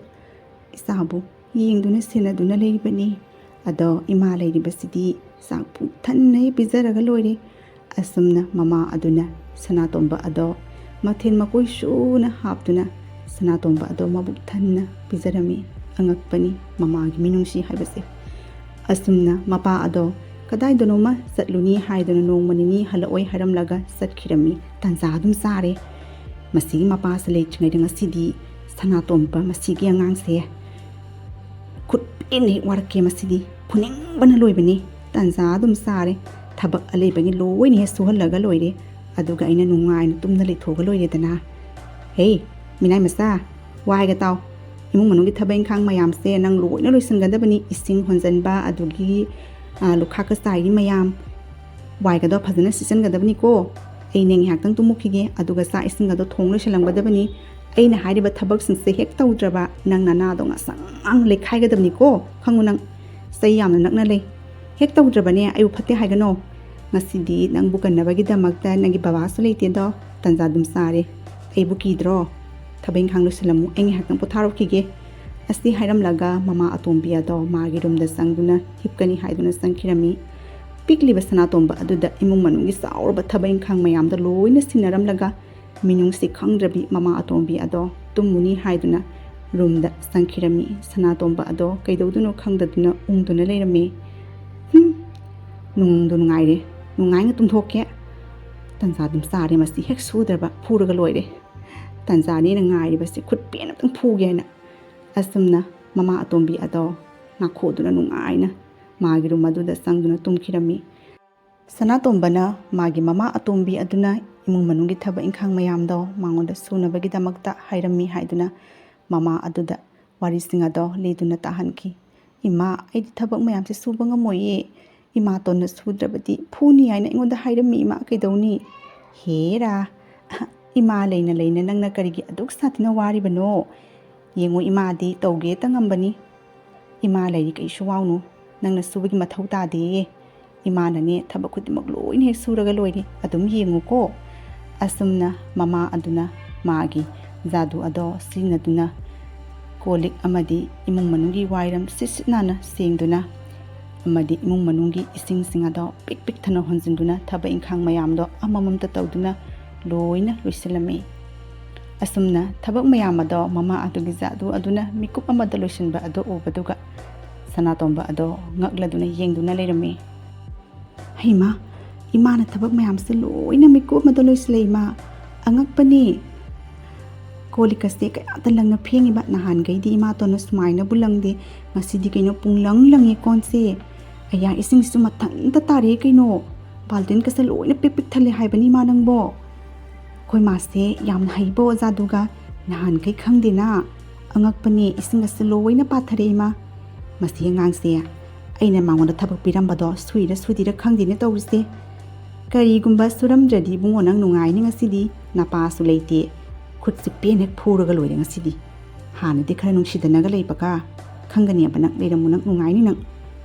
ꯏꯆꯥꯕꯨ ꯌꯦꯡꯗꯨꯅ ꯁꯦꯟꯅꯗꯨꯅ ꯂꯩꯔꯤꯕꯅꯤ꯫ ꯑꯗꯣ ꯏꯃꯥ ꯂꯩꯔꯤꯕꯁꯤꯗꯤ ꯆꯥꯛ ꯄꯨꯛ ꯊꯟꯅ ꯍꯦꯛ ꯄꯤꯖꯔꯒ ꯂꯣꯏꯔꯦ꯫ ꯑꯁꯨꯝꯅ ꯃꯃꯥ ꯑꯗꯨꯅ ꯁꯅꯥꯇꯣꯝꯕ ꯑꯗꯣ ꯃꯊꯦꯜ ꯃꯀꯣꯏ ꯁꯨꯅ ꯍꯥꯞꯇꯨꯅ ꯁꯅꯥꯇꯣꯝꯕ ꯑꯗꯣ ꯃꯕꯨꯛ ꯊꯟꯅ ꯄꯤꯖꯔꯝꯃꯤ꯫ ꯑꯉꯛꯄꯅꯤ ꯃꯃꯥꯒꯤ ꯃꯤꯅꯨꯡꯁꯤ ꯍꯥꯏꯕꯁꯦ꯫ ꯑꯁꯨꯝꯅ ꯃꯄꯥ ꯑꯗꯣ ꯀꯗꯥꯏꯗꯅꯣꯃ ꯆꯠꯂꯨꯅꯤ ꯍꯥꯏꯗꯨꯅ ꯅꯣꯡꯃ ꯅꯤꯅꯤ ꯍꯜꯂꯛꯑꯣꯏ ꯍꯥꯏꯔꯝꯂꯒ ꯆꯠꯈꯤꯔꯝꯃꯤ꯫ ꯇꯥꯟꯖꯥ ꯑꯗꯨꯝ ꯆꯥꯔꯦ꯫ ꯃꯁꯤꯒꯤ ꯃꯄꯥꯁꯦ ꯂꯩꯇ꯭ꯔꯤꯉꯩꯗ ꯉꯁꯤꯗꯤ ꯁꯅꯥꯇꯣꯝꯕ ꯃꯁꯤꯒꯤ ꯑꯉꯥꯡꯁꯦ ꯈꯨꯠ ꯄꯦꯟꯅ ꯍꯦꯛ ꯋꯥꯔꯛꯀꯦ ꯃꯁꯤꯗꯤ꯫ ꯐꯨꯅꯤꯡꯕꯅ ꯂꯣꯏꯕꯅꯤ꯫ ꯇꯥꯟꯖꯥ ꯑꯗꯨꯝ ꯆꯥꯔꯦ꯫ ꯊꯕꯛ ꯑꯂꯩꯕꯒꯤ ꯂꯣꯏꯅ ꯍꯦꯛ ꯁꯨꯍꯜꯂꯒ ꯂꯣꯏꯔꯦ꯫ ꯑꯗꯨꯒ ꯑꯩꯅ ꯅꯨꯡꯉꯥꯏꯅ ꯇꯨꯝꯅ ꯂꯩꯊꯣꯛꯑꯒ ꯂꯣꯏꯔꯦꯗꯅ꯫ ꯍꯦ, ꯃꯤꯅꯥꯏ ꯃꯆꯥ, ꯋꯥ ꯍꯥꯏꯒ ꯇꯥꯎ꯫ ꯏꯃꯨꯡ ꯃꯅꯨꯡꯒꯤ ꯊꯕꯛ ꯏꯪꯈꯥꯡ ꯃꯌꯥꯝꯁꯦ ꯅꯪ ꯂꯣꯏꯅ ꯂꯣꯏꯁꯤꯟꯒꯗꯕꯅꯤ꯫ ꯏꯁꯤꯡ ꯍꯣꯟꯖꯟꯕ, ꯑꯗꯨꯒꯤ, ꯑ, ꯂꯨꯈꯥꯛꯀ ꯆꯥꯏꯔꯤ ꯃꯌꯥꯝ, ꯋꯥꯏꯒꯗꯣ ꯐꯖꯅ ꯁꯤꯠꯆꯟꯒꯗꯕꯅꯤꯀꯣ꯫ ꯑꯩꯅꯦ ꯉꯥꯏꯍꯥꯛꯇꯪ ꯇꯨꯝꯃꯨꯈꯤꯒꯦ, ꯑꯗꯨꯒ ꯆꯥꯛ ꯏꯁꯤꯡꯒꯗꯣ ꯊꯣꯡ ꯂꯣꯏꯁꯤꯜꯂꯝꯒꯗꯕꯅꯤ꯫ ꯑꯩꯅ ꯍꯥꯏꯔꯤꯕ ꯊꯕꯛꯁꯤꯡꯁꯦ ꯍꯦꯛ ꯇꯧꯗ꯭ꯔꯕ ꯅꯪ ꯅꯅꯥꯗꯣ ꯉꯁꯪ ꯉꯥꯡ ꯂꯩꯈꯥꯏꯒꯗꯕꯅꯤꯀꯣ꯫ ꯈꯪꯉꯨ ꯅꯪ, ꯆꯩ ꯌꯥꯝꯅ ꯅꯛꯅ ꯂꯩ꯫ ꯍꯦꯛ ꯇꯧꯗ꯭ꯔꯕꯅꯦ ꯑꯩꯕꯨ ꯐꯠꯇꯦ ꯍꯥꯏꯒꯅꯣ꯫ ꯉꯁꯤꯗꯤ ꯅꯪꯕꯨ ꯀꯟꯅꯕꯒꯤꯗꯃꯛꯇ ꯅꯪꯒꯤ ꯕꯕꯥꯁꯨ ꯂꯩꯇꯦꯗꯣ꯫ ꯇꯟꯖꯥ ꯑꯗꯨꯝ ꯆꯥꯔꯦ꯫ ꯑꯩꯕꯨ ꯀꯤꯗ꯭ꯔꯣ? ꯊꯕꯛ ꯏꯪꯈꯥꯡ ꯂꯣꯏꯁꯤꯜꯂꯝꯃꯨ, ꯑꯩ ꯉꯥꯏꯍꯥꯛꯇꯪ ꯄꯣꯊꯥꯔꯛꯈꯤꯒꯦ꯫ ꯑꯁꯤ ꯍꯥꯏꯔꯝꯂꯒ ꯃꯃꯥ ꯑꯇꯣꯝꯕꯤ ꯑꯗꯣ ꯃꯥꯒꯤ ꯔꯨꯝꯗ ꯆꯪꯗꯨꯅ ꯍꯤꯞꯀꯅꯤ ꯍꯥꯏꯗꯨꯅ ꯆꯪꯈꯤꯔꯝꯃꯤ꯫ ꯄꯤꯛꯂꯤꯕ ꯁꯅꯥꯇꯣꯝꯕ ꯑꯗꯨꯗ ꯏꯃꯨꯡ ꯃꯅꯨꯡꯒꯤ ꯆꯥꯎꯔꯕ ꯊꯕꯛ ꯏꯪꯈꯥꯡ ꯃꯌꯥꯝꯗ ꯂꯣꯏꯅ ꯁꯤꯟꯅꯔꯝꯂꯒ ꯃꯤꯅꯨꯡꯁꯤ ꯈꯪꯗ꯭ꯔꯕꯤ ꯃꯃꯥ ꯑꯇꯣꯝꯕꯤ ꯑꯗꯣ ꯇꯨꯝꯃꯨꯅꯤ ꯍꯥꯏꯗꯨꯅ ꯔꯨꯝꯗ ꯆꯪꯈꯤꯔꯝꯃꯤ꯫ ꯁꯅꯥꯇꯣꯝꯕ ꯑꯗꯣ ꯀꯩꯗꯧꯗꯨꯅꯣ ꯈꯪꯗꯗꯨꯅ ꯎꯪꯗꯨꯅ ꯂꯩꯔꯝꯃꯤ꯫ "ꯍꯨꯝ, ꯅꯨꯡꯗꯨ ꯅꯨꯡꯉꯥꯏꯔꯦ, ꯅꯨꯡꯉꯥꯏꯅ ꯇꯨꯝꯊꯣꯛꯀꯦ꯫ ꯇꯟꯖꯥ ꯑꯗꯨꯝ ꯆꯥꯔꯦ, ꯃꯁꯤ ꯍꯦꯛ ꯁꯨꯗ꯭ꯔꯕ ꯐꯨꯔꯒ ꯂꯣꯏꯔꯦ꯫ ꯇꯟꯖꯥꯅꯦꯅ ꯉꯥꯏꯔꯤꯕꯁꯤ, ꯈꯨꯠ ꯄꯦꯟ ꯑꯝꯇꯪ ꯐꯨꯒꯦ" ꯍꯥꯏꯅ꯫ ꯑꯁꯨꯝꯅ ꯃꯃꯥ ꯑꯇꯣꯝꯕꯤ ꯑꯗꯣ ꯅꯥꯈꯣꯛꯇꯨꯅ ꯅꯨꯡꯉꯥꯏꯅ ꯃꯥꯒꯤ ꯔꯨꯝ ꯑꯗꯨꯗ ꯆꯪꯗꯨꯅ ꯇꯨꯝꯈꯤꯔꯝꯃꯤ꯫ ꯁꯅꯥꯇꯣꯝꯕꯅ ꯃꯥꯒꯤ ꯃꯃꯥ ꯑꯇꯣꯝꯕꯤ ꯑꯗꯨꯅ ꯏꯃꯨꯡ ꯃꯅꯨꯡꯒꯤ ꯊꯕꯛ ꯏꯪꯈꯥꯡ ꯃꯌꯥꯝꯗꯣ ꯃꯉꯣꯟꯗ ꯁꯨꯅꯕꯒꯤꯗꯃꯛꯇ ꯍꯥꯏꯔꯝꯃꯤ ꯍꯥꯏꯗꯨꯅ ꯃꯃꯥ ꯑꯗꯨꯗ ꯋꯥꯔꯤꯁꯤꯡ ꯑꯗꯣ ꯂꯤꯗꯨꯅ ꯇꯥꯍꯟꯈꯤ꯫ "ꯏꯃꯥ, ꯑꯩꯗꯤ ꯊꯕꯛ ꯃꯌꯥꯝꯁꯦ ꯁꯨꯕ ꯉꯝꯃꯣꯏꯌꯦ꯫ ꯏꯃꯥꯇꯣꯟꯅ ꯁꯨꯗ꯭ꯔꯕꯗꯤ ꯐꯨꯅꯤ ꯍꯥꯏꯅ ꯑꯩꯉꯣꯟꯗ ꯍꯥꯏꯔꯝꯃꯤ ꯏꯃꯥ, ꯀꯩꯗꯧꯅꯤ?" "ꯍꯦꯔꯥ, ꯏꯃꯥ ꯂꯩꯅ ꯂꯩꯅ ꯅꯪꯅ ꯀꯔꯤꯒꯤ ꯑꯗꯨꯛ ꯁꯥꯊꯤꯅ ꯋꯥꯔꯤꯕꯅꯣ? ꯌꯦꯡꯉꯨ, ꯏꯃꯥꯗꯤ ꯇꯧꯒꯦꯇ ꯉꯝꯕꯅꯤ꯫ ꯏꯃꯥ ꯂꯩꯔꯤ, ꯀꯩꯁꯨ ꯋꯥꯎꯅꯨ꯫ ꯅꯪꯅ ꯁꯨꯕꯒꯤ ꯃꯊꯧ ꯇꯥꯗꯦꯌꯦ꯫ ꯏꯃꯥꯅꯅꯦ ꯊꯕꯛ ꯈꯨꯗꯤꯡꯃꯛ ꯂꯣꯏꯅ ꯍꯦꯛ ꯁꯨꯔꯒ ꯂꯣꯏꯔꯦ꯫ ꯑꯗꯨꯝ ꯌꯦꯡꯉꯨꯀꯣ"꯫ ꯑꯁꯨꯝꯅ ꯃꯃꯥ ꯑꯗꯨꯅ ꯃꯥꯒꯤ ꯖꯥꯗꯨ ꯑꯗꯣ ꯁꯤꯖꯤꯟꯅꯗꯨꯅ ꯀꯣꯜ ꯂꯤꯛ ꯑꯃꯗꯤ ꯏꯃꯨꯡ ꯃꯅꯨꯡꯒꯤ ꯋꯥꯏꯔꯝ ꯁꯤꯠ ꯁꯤꯠ ꯅꯥꯟꯅ ꯁꯦꯡꯗꯨꯅ ꯑꯃꯗꯤ ꯏꯃꯨꯡ ꯃꯅꯨꯡꯒꯤ ꯏꯁꯤꯡꯁꯤꯡ ꯑꯗꯣ ꯄꯤꯛ ꯄꯤꯛ ꯊꯟꯅ ꯍꯣꯟꯖꯤꯟꯗꯨꯅ ꯊꯕꯛ ꯏꯪꯈꯥꯡ ꯃꯌꯥꯝꯗꯣ ꯑꯃꯃꯝꯇ ꯇꯧꯗꯨꯅ ꯂꯣꯏꯅ ꯂꯣꯏꯁꯤꯜꯂꯝꯃꯤ꯫ ꯑꯁꯨꯝꯅ ꯊꯕꯛ ꯃꯌꯥꯝ ꯑꯗꯣ ꯃꯃꯥ ꯑꯗꯨꯒꯤ ꯖꯥꯗꯨ ꯑꯗꯨꯅ ꯃꯤꯀꯨꯞ ꯑꯃꯗ ꯂꯣꯏꯁꯤꯟꯕ ꯑꯗꯨ ꯎꯕꯗꯨꯒ ꯁꯅꯥꯇꯣꯝꯕ ꯑꯗꯣ ꯉꯛꯂꯗꯨꯅ ꯌꯦꯡꯗꯨꯅ ꯂꯩꯔꯝꯃꯤ꯫ "ꯍꯩꯃꯥ, ꯏꯃꯥꯅ ꯊꯕꯛ ꯃꯌꯥꯝꯁꯦ ꯂꯣꯏꯅ ꯃꯤꯀꯨꯞ ꯑꯃꯗ ꯂꯣꯏꯁꯤꯜꯂꯦ ꯏꯃꯥ꯫ ꯑꯉꯛꯄꯅꯤ꯫ ꯀꯣꯜ ꯂꯤꯛꯀꯁꯦ ꯀꯌꯥꯗ ꯂꯪꯅ ꯐꯦꯡꯉꯤꯕ꯫ ꯅꯍꯥꯟꯈꯩꯗꯤ ꯏꯃꯥꯇꯣꯟꯅ ꯁꯨꯃꯥꯏꯅꯕꯨ ꯂꯪꯗꯦ꯫ ꯉꯁꯤꯗꯤ ꯀꯩꯅꯣ ꯄꯨꯡꯂꯪ ꯂꯪꯉꯤ ꯀꯣꯟꯁꯦ꯫ ꯑꯌꯥ, ꯏꯁꯤꯡꯁꯤꯁꯨ ꯃꯊꯟꯇ ꯇꯥꯔꯛꯑꯦ ꯀꯩꯅꯣ꯫ ꯕꯥꯜꯇꯤꯟꯒꯁꯦ ꯂꯣꯏꯅ ꯄꯤꯛ ꯄꯤꯛ ꯊꯜꯂꯦ ꯍꯥꯏꯕꯅꯤ ꯏꯃꯥ ꯅꯪꯕꯣ꯫ ꯑꯩꯈꯣꯏ ꯃꯥꯁꯦ ꯌꯥꯝꯅ ꯍꯩꯕ ꯑꯣꯖꯥꯗꯨꯒ ꯅꯍꯥꯟꯈꯩ ꯈꯪꯗꯦꯅ꯫ ꯑꯉꯛꯄꯅꯦ, ꯏꯁꯤꯡ ꯑꯁꯤ ꯂꯣꯏꯅ ꯄꯥꯊꯔꯛꯑꯦ ꯏꯃꯥ꯫ ꯃꯁꯤ ꯑꯉꯥꯡꯁꯦ, ꯑꯩꯅ ꯃꯉꯣꯟꯗ ꯊꯕꯛ ꯄꯤꯔꯝꯕꯗꯣ ꯁꯨꯏꯔ ꯁꯨꯗꯤꯔ ꯈꯪꯗꯦꯅꯦ ꯇꯧꯔꯤꯁꯦ꯫ ꯀꯔꯤꯒꯨꯝꯕ ꯁꯨꯔꯝꯗ꯭ꯔꯗꯤ ꯏꯕꯨꯡꯉꯣ ꯅꯪ ꯅꯨꯡꯉꯥꯏꯅꯤ ꯉꯁꯤꯗꯤ, ꯅꯄꯥꯁꯨ ꯂꯩꯇꯦ꯫ ꯈꯨꯠꯁꯤ ꯄꯦꯟ ꯍꯦꯛ ꯐꯨꯔꯒ ꯂꯣꯏꯔꯦ ꯉꯁꯤꯗꯤ꯫ ꯍꯥꯟꯅꯗꯤ ꯈꯔ ꯅꯨꯡꯁꯤꯗꯅꯒ ꯂꯩꯕꯒ꯫ ꯈꯪꯒꯅꯦꯕ ꯅꯪ, ꯂꯩꯔꯝꯃꯨ ꯅꯪ ꯅꯨꯡꯉꯥꯏꯅꯤ ꯅꯪ꯫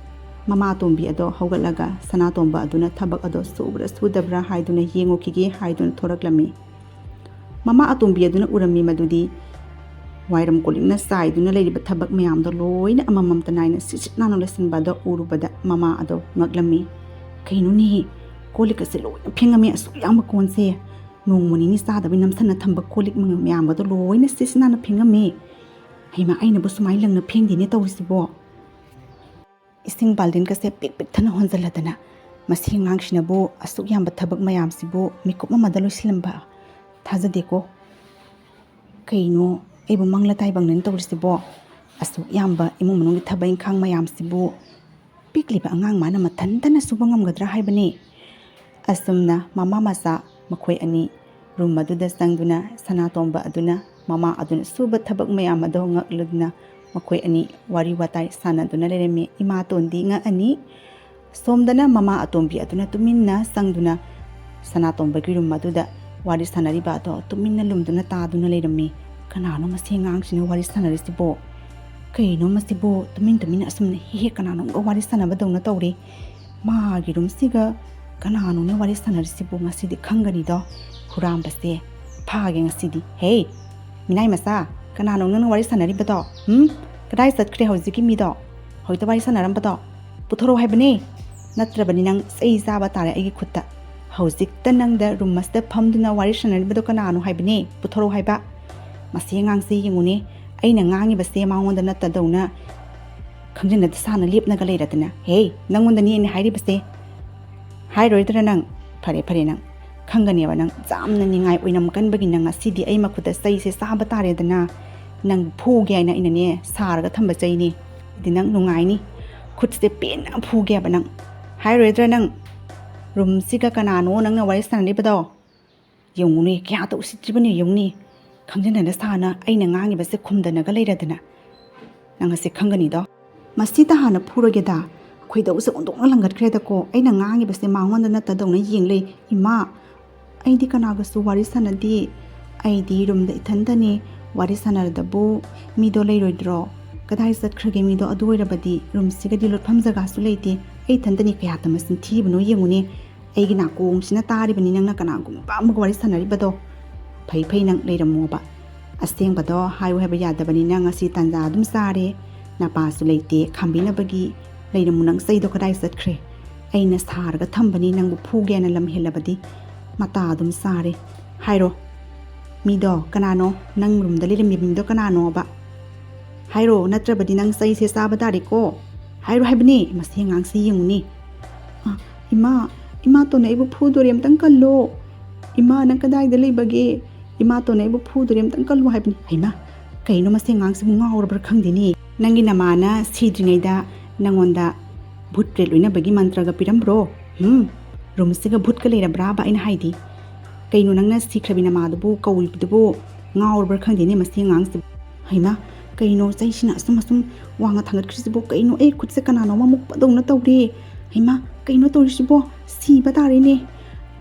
ꯃꯃꯥ ꯑꯇꯣꯝꯕꯤ ꯑꯗꯣ ꯍꯧꯒꯠꯂꯒ ꯁꯅꯥꯇꯣꯝꯕ ꯑꯗꯨꯅ ꯊꯕꯛ ꯑꯗꯣ ꯁꯨꯕ꯭ꯔꯥ ꯁꯨꯗꯕ꯭ꯔꯥ ꯍꯥꯏꯗꯨꯅ ꯌꯦꯡꯉꯨꯈꯤꯒꯦ ꯍꯥꯏꯗꯨꯅ ꯊꯣꯔꯛꯂꯝꯃꯤ꯫ ꯃꯃꯥ ꯑꯇꯣꯝꯕꯤ ꯑꯗꯨꯅ ꯎꯔꯝꯃꯤ ꯃꯗꯨꯗꯤ ꯋꯥꯏꯔꯝ ꯀꯣꯂꯤꯛꯅ ꯆꯥꯏꯗꯨꯅ ꯂꯩꯔꯤꯕ ꯊꯕꯛ ꯃꯌꯥꯝꯗꯣ ꯂꯣꯏꯅ ꯑꯃꯃꯝꯇ ꯅꯥꯏꯅ ꯁꯤꯠ ꯁꯤꯠ ꯅꯥꯟꯅ ꯂꯣꯏꯁꯤꯟꯕ ꯑꯗꯣ ꯎꯔꯨꯕꯗ ꯃꯃꯥ ꯑꯗꯣ ꯉꯛꯂꯝꯃꯤ꯫ "ꯀꯩꯅꯣꯅꯦ, ꯀꯣꯜ ꯂꯤꯛ ꯑꯁꯦ ꯂꯣꯏꯅ ꯐꯦꯡꯉꯝꯃꯦ ꯑꯁꯨꯛ ꯌꯥꯝꯕ ꯀꯣꯟꯁꯦ? ꯅꯣꯡꯃ ꯅꯤꯅꯤ ꯆꯥꯗꯕꯩ ꯅꯝꯁꯟꯅ ꯊꯝꯕ ꯀꯣꯜ ꯂꯤꯛ ꯃꯌꯥꯝꯒꯗꯣ ꯂꯣꯏꯅ ꯁꯤꯠ ꯁꯤꯠ ꯅꯥꯟꯅ ꯐꯦꯡꯉꯝꯃꯦ꯫ ꯍꯩꯃꯥ, ꯑꯩꯅꯕꯨ ꯁꯨꯃꯥꯏꯅ ꯂꯪꯅ ꯐꯦꯡꯗꯦꯅꯦ ꯇꯧꯔꯤꯁꯤꯕꯣ?" ꯏꯁꯤꯡ ꯕꯥꯜꯗꯤꯟꯒꯁꯦ ꯄꯤꯛ ꯄꯤꯛ ꯊꯟꯅ ꯍꯣꯟꯖꯜꯂꯗꯅ, ꯃꯁꯤ ꯑꯉꯥꯡꯁꯤꯅꯕꯨ ꯑꯁꯨꯛ ꯌꯥꯝꯕ ꯊꯕꯛ ꯃꯌꯥꯝꯁꯤꯕꯨ ꯃꯤꯀꯨꯞ ꯑꯃꯗ ꯂꯣꯏꯁꯤꯜꯂꯝꯕ? ꯊꯥꯖꯗꯦꯀꯣ꯫ ꯀꯩꯅꯣ, ꯑꯩꯕꯨ ꯃꯪꯂ ꯇꯥꯏꯕꯪꯅꯦꯅ ꯇꯧꯔꯤꯁꯤꯕꯣ? ꯑꯁꯨꯛ ꯌꯥꯝꯕ ꯏꯃꯨꯡ ꯃꯅꯨꯡꯒꯤ ꯊꯕꯛ ꯏꯪꯈꯥꯡ ꯃꯌꯥꯝꯁꯤꯕꯨ ꯄꯤꯛꯂꯤꯕ ꯑꯉꯥꯡ ꯃꯥꯅ ꯃꯊꯟꯇꯅ ꯁꯨꯕ ꯉꯝꯒꯗ꯭ꯔꯥ ꯍꯥꯏꯕꯅꯤ? ꯑꯁꯨꯝꯅ ꯃꯃꯥ ꯃꯆꯥ ꯃꯈꯣꯏ ꯑꯅꯤ ꯔꯨꯝ ꯑꯗꯨꯗ ꯆꯪꯗꯨꯅ ꯁꯅꯥꯇꯣꯝꯕ ꯑꯗꯨꯅ ꯃꯃꯥ ꯑꯗꯨꯅ ꯁꯨꯕ ꯊꯕꯛ ꯃꯌꯥꯝ ꯑꯗꯣ ꯉꯛꯂꯗꯨꯅ ꯃꯈꯣꯏ ꯑꯅꯤ ꯋꯥꯔꯤ ꯋꯥꯇꯥꯏ ꯁꯥꯟꯅꯗꯨꯅ ꯂꯩꯔꯝꯃꯤ꯫ ꯏꯃꯥꯇꯣꯟꯗꯤ ꯉꯛꯑꯅꯤ꯫ ꯁꯣꯝꯗꯅ ꯃꯃꯥ ꯑꯇꯣꯝꯕꯤ ꯑꯗꯨꯅ ꯇꯨꯃꯤꯟꯅ ꯆꯪꯗꯨꯅ ꯁꯅꯥꯇꯣꯝꯕꯒꯤ ꯔꯨꯝ ꯑꯗꯨꯗ ꯋꯥꯔꯤ ꯁꯥꯟꯅꯔꯤꯕ ꯑꯗꯣ ꯇꯨꯃꯤꯟꯅ ꯂꯨꯝꯗꯨꯅ ꯇꯥꯗꯨꯅ ꯂꯩꯔꯝꯃꯤ꯫ "ꯀꯅꯥꯅꯣ ꯃꯁꯤ ꯑꯉꯥꯡꯁꯤꯅ ꯋꯥꯔꯤ ꯁꯥꯟꯅꯔꯤꯁꯤꯕꯣ? ꯀꯩꯅꯣ ꯃꯁꯤꯕꯨ ꯇꯨꯃꯤꯟ ꯇꯨꯃꯤꯟ ꯑꯁꯨꯝꯅ ꯍꯦꯛ ꯍꯦꯛ ꯀꯅꯥꯅꯣꯝꯒ ꯋꯥꯔꯤ ꯁꯥꯟꯅꯕꯗꯧꯅ ꯇꯧꯔꯤ? ꯃꯥꯒꯤ ꯔꯨꯝꯁꯤꯒ ꯀꯅꯥꯅꯣꯅꯦ ꯋꯥꯔꯤ ꯁꯥꯟꯅꯔꯤꯁꯤꯕꯨ? ꯉꯁꯤꯗꯤ ꯈꯪꯒꯅꯤꯗꯣ꯫ ꯍꯨꯔꯥꯟꯕꯁꯦ ꯐꯥꯒꯦ ꯉꯁꯤꯗꯤ꯫ ꯍꯦ, ꯃꯤꯅꯥꯏ ꯃꯆꯥ, ꯀꯅꯥꯅꯣ ꯅꯪꯅ ꯋꯥꯔꯤ ꯁꯥꯟꯅꯔꯤꯕꯗꯣ? ꯍꯨꯝ? ꯀꯗꯥꯏ ꯆꯠꯈ꯭ꯔꯦ ꯍꯧꯖꯤꯛꯀꯤ ꯃꯤꯗꯣ? ꯍꯧꯖꯤꯛꯇ ꯋꯥꯔꯤ ꯁꯥꯟꯅꯔꯝꯕꯗꯣ? ꯄꯨꯊꯣꯔꯛꯑꯣ ꯍꯥꯏꯕꯅꯦ꯫ ꯅꯠꯇ꯭ꯔꯕꯗꯤ ꯅꯪ ꯆꯩ ꯆꯥꯕ ꯇꯥꯔꯦ ꯑꯩꯒꯤ ꯈꯨꯠꯇ꯫ ꯍꯧꯖꯤꯛꯇ ꯅꯪꯗ ꯔꯨꯝ ꯑꯁꯤꯗ ꯐꯝꯗꯨꯅ ꯋꯥꯔꯤ ꯁꯥꯟꯅꯔꯤꯕꯗꯣ ꯀꯅꯥꯅꯣ ꯍꯥꯏꯕꯅꯦ? ꯄꯨꯊꯣꯔꯛꯑꯣ ꯍꯥꯏꯕ꯫ ꯃꯁꯤ ꯑꯉꯥꯡꯁꯦ ꯌꯦꯡꯉꯨꯅꯦ, ꯑꯩꯅ ꯉꯥꯡꯉꯤꯕꯁꯦ ꯃꯉꯣꯟꯗ ꯅꯠꯇꯗꯧꯅ ꯈꯪꯖꯤꯟꯅꯗ ꯁꯥꯅ ꯂꯦꯞꯅꯒ ꯂꯩꯔꯗꯅ꯫ ꯍꯦ, ꯅꯪꯉꯣꯟꯗꯅꯤ ꯑꯩꯅ ꯍꯥꯏꯔꯤꯕꯁꯦ꯫ ꯍꯥꯏꯔꯣꯏꯗ꯭ꯔꯥ ꯅꯪ? ꯐꯔꯦ, ꯐꯔꯦ, ꯅꯪ ꯈꯪꯒꯅꯦꯕ꯫ ꯅꯪ ꯌꯥꯝꯅ ꯅꯤꯡꯉꯥꯏ ꯑꯣꯏꯅꯝ ꯀꯟꯕꯒꯤ ꯅꯪ ꯉꯁꯤꯗꯤ ꯑꯩ ꯃꯈꯨꯠꯇ ꯆꯩꯁꯦ ꯆꯥꯕ ꯇꯥꯔꯦꯗꯅ꯫ ꯅꯪ ꯐꯨꯒꯦ ꯍꯥꯏꯅ ꯑꯩꯅꯅꯦ ꯁꯥꯔꯒ ꯊꯝꯕ ꯆꯩꯅꯤ꯫ ꯑꯗꯨꯗꯤ ꯅꯪ ꯅꯨꯡꯉꯥꯏꯅꯤ꯫ ꯈꯨꯠꯁꯦ ꯄꯦꯟꯅ ꯐꯨꯒꯦꯕ ꯅꯪ꯫ ꯍꯥꯏꯔꯣꯏꯗ꯭ꯔꯥ ꯅꯪ? ꯔꯨꯝꯁꯤꯒ ꯀꯅꯥꯅꯣ ꯅꯪꯅ ꯋꯥꯔꯤ ꯁꯥꯟꯅꯔꯤꯕꯗꯣ? ꯌꯦꯡꯉꯨꯅꯦ, ꯀꯌꯥꯗ ꯎꯁꯤꯠꯇ꯭ꯔꯤꯕꯅꯣ ꯌꯦꯡꯉꯨꯅꯦ꯫ ꯈꯪꯖꯟꯅꯅ ꯁꯥꯅ ꯑꯩꯅ ꯉꯥꯡꯉꯤꯕꯁꯦ ꯈꯨꯝꯗꯅꯒ ꯂꯩꯔꯗꯅ꯫ ꯅꯪ ꯑꯁꯤ ꯈꯪꯒꯅꯤꯗꯣ꯫ ꯃꯁꯤꯇ ꯍꯥꯟꯅ ꯐꯨꯔꯒꯦꯗ꯫ ꯈꯣꯏꯗꯧꯁꯦ ꯑꯣꯟꯊꯣꯛꯅ ꯂꯪꯒꯠꯈ꯭ꯔꯦꯗꯀꯣ꯫ ꯑꯩꯅ ꯉꯥꯡꯉꯤꯕꯁꯦ ꯃꯉꯣꯟꯗ ꯅꯠꯇꯗꯧꯅ ꯌꯦꯡ ꯂꯩ꯫ ꯏꯃꯥ, ꯑꯩꯗꯤ ꯀꯅꯥꯒꯁꯨ ꯋꯥꯔꯤ ꯁꯥꯟꯅꯗꯦ꯫ ꯑꯩꯗꯤ ꯔꯨꯝꯗ ꯏꯊꯟꯇꯅꯤ꯫ ꯋꯥꯔꯤ ꯁꯥꯟꯅꯔꯗꯕꯨ ꯃꯤꯗꯣ ꯂꯩꯔꯣꯏꯗ꯭ꯔꯣ? ꯀꯗꯥꯏ ꯆꯠꯈ꯭ꯔꯒꯦ ꯃꯤꯗꯣ? ꯑꯗꯨ ꯑꯣꯏꯔꯕꯗꯤ ꯔꯨꯝꯁꯤꯒꯗꯤ ꯂꯣꯠꯐꯝ ꯖꯒꯥꯁꯨ ꯂꯩꯇꯦ꯫ ꯑꯩ ꯏꯊꯟꯇꯅꯤ, ꯀꯌꯥ ꯇꯝꯕ ꯆꯤꯟꯊꯤꯕꯅꯣ ꯌꯦꯡꯉꯨꯅꯦ꯫ ꯑꯩꯒꯤ ꯅꯥꯀꯣꯡꯁꯤꯅ ꯇꯥꯔꯤꯕꯅꯤ ꯅꯪꯅ ꯀꯅꯥꯒꯨꯝꯕ ꯑꯃꯒ ꯋꯥꯔꯤ ꯁꯥꯟꯅꯔꯤꯕꯗꯣ꯫ ꯐꯩ ꯐꯩ, ꯅꯪ ꯂꯩꯔꯝꯃꯣꯕ꯫ ꯑꯁꯦꯡꯕꯗꯣ ꯍꯥꯏꯌꯨ ꯍꯥꯏꯕ ꯌꯥꯗꯕꯅꯤꯅ ꯉꯁꯤ ꯇꯥꯟꯖꯥ ꯑꯗꯨꯝ ꯆꯥꯔꯦ꯫ ꯅꯄꯥꯁꯨ ꯂꯩꯇꯦ ꯈꯥꯝꯕꯤꯅꯕꯒꯤ꯫ ꯂꯩꯔꯝꯃꯨ, ꯅꯪ ꯆꯩꯗꯣ ꯀꯗꯥꯏ ꯆꯠꯈ꯭ꯔꯦ? ꯑꯩꯅ ꯁꯥꯔꯒ ꯊꯝꯕꯅꯤ ꯅꯪꯕꯨ ꯐꯨꯒꯦꯅ, ꯂꯝ ꯍꯦꯜꯂꯕꯗꯤ꯫ ꯃꯇꯥ ꯑꯗꯨꯝ ꯆꯥꯔꯦ꯫ ꯍꯥꯏꯔꯣ, ꯃꯤꯗꯣ ꯀꯅꯥꯅꯣ? ꯅꯪ ꯔꯨꯝꯗ ꯂꯩꯔꯝꯃꯤꯕ ꯃꯤꯗꯣ ꯀꯅꯥꯅꯣꯕ? ꯍꯥꯏꯔꯣ, ꯅꯠꯇ꯭ꯔꯕꯗꯤ ꯅꯪ ꯆꯩꯁꯦ ꯆꯥꯕ ꯇꯥꯔꯦꯀꯣ꯫ ꯍꯥꯏꯔꯣ ꯍꯥꯏꯕꯅꯦ, ꯃꯁꯤ ꯑꯉꯥꯡꯁꯤ ꯌꯦꯡꯉꯨꯅꯦ꯫ ꯑ, ꯏꯃꯥ, ꯏꯃꯥꯇꯣꯟꯅ ꯑꯩꯕꯨ ꯐꯨꯗꯣꯔꯦ, ꯑꯝꯇꯪ ꯀꯜꯂꯣ꯫ ꯏꯃꯥ, ꯅꯪ ꯀꯗꯥꯏꯗ ꯂꯩꯕꯒꯦ? ꯏꯃꯥꯇꯣꯟꯅ ꯑꯩꯕꯨ ꯐꯨꯗꯣꯔꯦ, ꯑꯝꯇꯪ ꯀꯜꯂꯣ ꯍꯥꯏꯕꯅꯤ꯫ ꯍꯩꯃꯥ, ꯀꯩꯅꯣ ꯃꯁꯤ ꯑꯉꯥꯡꯁꯤꯕꯨ ꯉꯥꯎꯔꯕ꯭ꯔꯥ ꯈꯪꯗꯦꯅꯦ꯫ ꯅꯪꯒꯤ ꯅꯃꯥꯅ ꯁꯤꯗ꯭ꯔꯤꯉꯩꯗ ꯅꯪꯉꯣꯟꯗ ꯚꯨꯠ ꯄ꯭ꯔꯦꯠ ꯂꯣꯏꯅꯕꯒꯤ ꯃꯟꯇ꯭ꯔꯒ ꯄꯤꯔꯝꯕ꯭ꯔꯣ? ꯍꯨꯝ? ꯔꯨꯝꯁꯤꯒ ꯚꯨꯠꯀ ꯂꯩꯔꯕ꯭ꯔꯥꯕ ꯑꯩꯅ ꯍꯥꯏꯗꯤ? ꯀꯩꯅꯣ ꯅꯪꯅ ꯁꯤꯈ꯭ꯔꯕꯤ ꯅꯃꯥꯗꯨꯕꯨ ꯀꯧꯔꯤꯕꯗꯨꯕꯨ? ꯉꯥꯎꯔꯕ꯭ꯔꯥ ꯈꯪꯗꯦꯅꯦ ꯃꯁꯤ ꯑꯉꯥꯡꯁꯤꯕꯨ꯫ ꯍꯩꯃꯥ, ꯀꯩꯅꯣ ꯆꯩꯁꯤꯅ ꯑꯁꯨꯝ ꯑꯁꯨꯝ ꯋꯥꯡꯅ ꯊꯥꯡꯒꯠꯈ꯭ꯔꯤꯁꯤꯕꯨ? ꯀꯩꯅꯣ ꯑꯩ ꯈꯨꯠꯁꯦ ꯀꯅꯥꯅꯣꯝꯃ ꯃꯨꯛꯄꯗꯧꯅ ꯇꯧꯔꯦ꯫ ꯍꯩꯃꯥ, ꯀꯩꯅꯣ ꯇꯧꯔꯤꯁꯤꯕꯣ? ꯁꯤꯕ ꯇꯥꯔꯦꯅꯦ꯫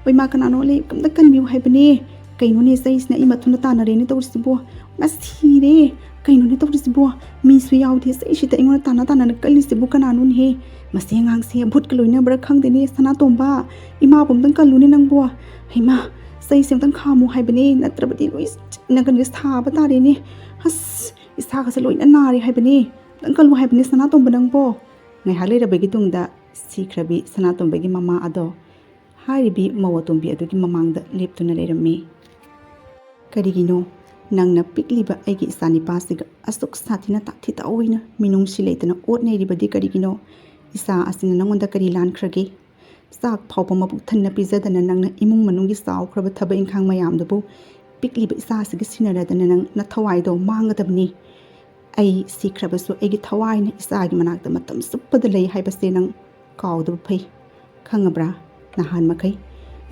ꯍꯣꯏꯃꯥ, ꯀꯅꯥꯅꯣ ꯂꯩ? ꯑꯝꯇ ꯀꯟꯕꯤꯌꯨ ꯍꯥꯏꯕꯅꯦ꯫ ꯀꯩꯅꯣꯅꯦ, ꯆꯩꯁꯤꯅ ꯑꯩ ꯃꯊꯨꯟꯗ ꯇꯥꯟꯅꯔꯦꯅꯦ ꯇꯧꯔꯤꯁꯤꯕꯣ꯫ ꯃꯥ ꯁꯤꯔꯦ꯫ ꯀꯩꯅꯣꯅꯦ ꯇꯧꯔꯤꯁꯤꯕꯣ? ꯃꯤꯁꯨ ꯌꯥꯎꯗꯦ, ꯆꯩꯁꯤꯗ ꯑꯩꯉꯣꯟꯗ ꯇꯥꯟꯅ ꯇꯥꯟꯅꯅ ꯀꯜꯂꯤꯁꯤꯕꯨ ꯀꯅꯥꯅꯣꯅꯦꯍꯦ? ꯃꯁꯤ ꯑꯉꯥꯡꯁꯦ ꯚꯨꯠꯀ ꯂꯣꯏꯅꯕ꯭ꯔꯥ ꯈꯪꯗꯦꯅꯦ ꯁꯅꯥꯇꯣꯝꯕ꯫ ꯏꯃꯥꯕꯨ ꯑꯝꯇꯪ ꯀꯜꯂꯨꯅꯦ ꯅꯪꯕꯣ꯫ ꯍꯩꯃꯥ, ꯆꯩꯁꯦ ꯑꯝꯇꯪ ꯈꯥꯝꯃꯨ ꯍꯥꯏꯕꯅꯦ, ꯅꯠꯇ꯭ꯔꯕꯗꯤ ꯂꯣꯏ ꯆꯤꯠꯅꯒꯅꯤ, ꯁꯥꯕ ꯇꯥꯔꯦꯅꯦ꯫ ꯑꯁ, ꯏꯁꯥꯒꯁꯦ ꯂꯣꯏꯅ ꯅꯥꯔꯦ ꯍꯥꯏꯕꯅꯦ꯫ ꯑꯝꯇꯪ ꯀꯜꯂꯨ ꯍꯥꯏꯕꯅꯦ ꯁꯅꯥꯇꯣꯝꯕ ꯅꯪꯕꯣ꯫ ꯉꯥꯏꯍꯥꯛ ꯂꯩꯔꯕꯒꯤ ꯇꯨꯡꯗ ꯁꯤꯈ꯭ꯔꯕꯤ ꯁꯅꯥꯇꯣꯝꯕꯒꯤ ꯃꯃꯥ ꯑꯗꯣ ꯍꯥꯏꯔꯤꯕꯤ ꯃꯧ ꯑꯇꯣꯝꯕꯤ ꯑꯗꯨꯒꯤ ꯃꯃꯥꯡꯗ ꯂꯦꯞꯇꯨꯅ ꯂꯩꯔꯝꯃꯤ꯫ "ꯀꯔꯤꯒꯤꯅꯣ ꯅꯪꯅ ꯄꯤꯛꯂꯤꯕ ꯑꯩꯒꯤ ꯏꯆꯥꯅꯤꯄꯥꯁꯤꯒ ꯑꯁꯨꯛ ꯁꯥꯊꯤꯅ ꯇꯥꯊꯤ ꯇꯥꯑꯣꯏꯅ ꯃꯤꯅꯨꯡꯁꯤ ꯂꯩꯇꯅ ꯑꯣꯠ ꯅꯩꯔꯤꯕꯗꯤ ꯀꯔꯤꯒꯤꯅꯣ? ꯏꯆꯥ ꯑꯁꯤꯅ ꯅꯉꯣꯟꯗ ꯀꯔꯤ ꯂꯥꯟꯈ꯭ꯔꯒꯦ? ꯆꯥꯛ ꯐꯥꯎꯕ ꯃꯕꯨꯛ ꯊꯟꯅ ꯄꯤꯖꯗꯅ ꯅꯪꯅ ꯏꯃꯨꯡ ꯃꯅꯨꯡꯒꯤ ꯆꯥꯎꯈ꯭ꯔꯕ ꯊꯕꯛ ꯏꯪꯈꯥꯡ ꯃꯌꯥꯝꯗꯨꯕꯨ ꯄꯤꯛꯂꯤꯕ ꯏꯆꯥꯁꯤꯒ ꯁꯤꯟꯅꯔꯗꯅ ꯅꯪ ꯅꯊꯋꯥꯏꯗꯣ ꯃꯥꯡꯒꯗꯕꯅꯤ꯫ ꯑꯩ ꯁꯤꯈ꯭ꯔꯕꯁꯨ ꯑꯩꯒꯤ ꯊꯋꯥꯏꯅ ꯏꯆꯥꯒꯤ ꯃꯅꯥꯛꯇ ꯃꯇꯝ ꯆꯨꯞꯄꯗ ꯂꯩ ꯍꯥꯏꯕꯁꯦ ꯅꯪ ꯀꯥꯎꯗꯕ ꯐꯩ꯫ ꯈꯪꯉꯕ꯭ꯔꯥ? ꯅꯍꯥꯟ ꯃꯈꯩ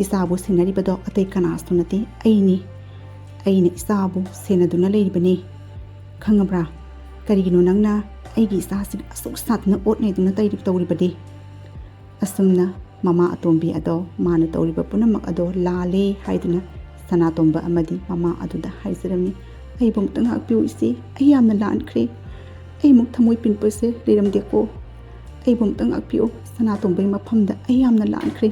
ꯏꯆꯥꯕꯨ ꯁꯦꯟꯅꯔꯤꯕꯗꯣ ꯑꯇꯩ ꯀꯅꯥꯁꯨ ꯅꯠꯇꯦ, ꯑꯩꯅꯤ꯫ ꯑꯩꯅ ꯏꯆꯥꯕꯨ ꯁꯦꯟꯅꯗꯨꯅ ꯂꯩꯔꯤꯕꯅꯤ꯫ ꯈꯪꯉꯕ꯭ꯔꯥ? ꯀꯔꯤꯒꯤꯅꯣ ꯅꯪꯅ ꯑꯩꯒꯤ ꯏꯆꯥꯁꯤ ꯑꯁꯨꯛ ꯁꯥꯊꯤꯅ ꯑꯣꯠꯅꯩꯗꯨꯅ ꯇꯩꯔꯤ-, ꯇꯧꯔꯤꯕꯗꯤ?" ꯑꯁꯨꯝꯅ ꯃꯃꯥ ꯑꯇꯣꯝꯕꯤ ꯑꯗꯣ ꯃꯥꯅ ꯇꯧꯔꯤꯕ ꯄꯨꯝꯅꯃꯛ ꯑꯗꯣ ꯂꯥꯜꯂꯦ ꯍꯥꯏꯗꯨꯅ ꯁꯅꯥꯇꯣꯝꯕ ꯑꯃꯗꯤ ꯃꯃꯥ ꯑꯗꯨꯗ ꯍꯥꯏꯖꯔꯝꯃꯤ꯫ "ꯑꯩꯕꯨ ꯑꯃꯨꯛꯇ ꯉꯥꯛꯄꯤꯌꯨ ꯏꯆꯦ, ꯑꯩ ꯌꯥꯝꯅ ꯂꯥꯟꯈ꯭ꯔꯦ꯫ ꯑꯩꯃꯨꯛ ꯊꯃꯣꯏ ꯄꯤꯛꯄꯁꯦ ꯂꯩꯔꯝꯗꯦꯀꯣ꯫ ꯑꯩꯕꯨ ꯑꯃꯨꯛꯇ ꯉꯥꯛꯄꯤꯌꯨ, ꯁꯅꯥꯇꯣꯝꯕꯒꯤ ꯃꯐꯝꯗ ꯑꯩ ꯌꯥꯝꯅ ꯂꯥꯟꯈ꯭ꯔꯦ"꯫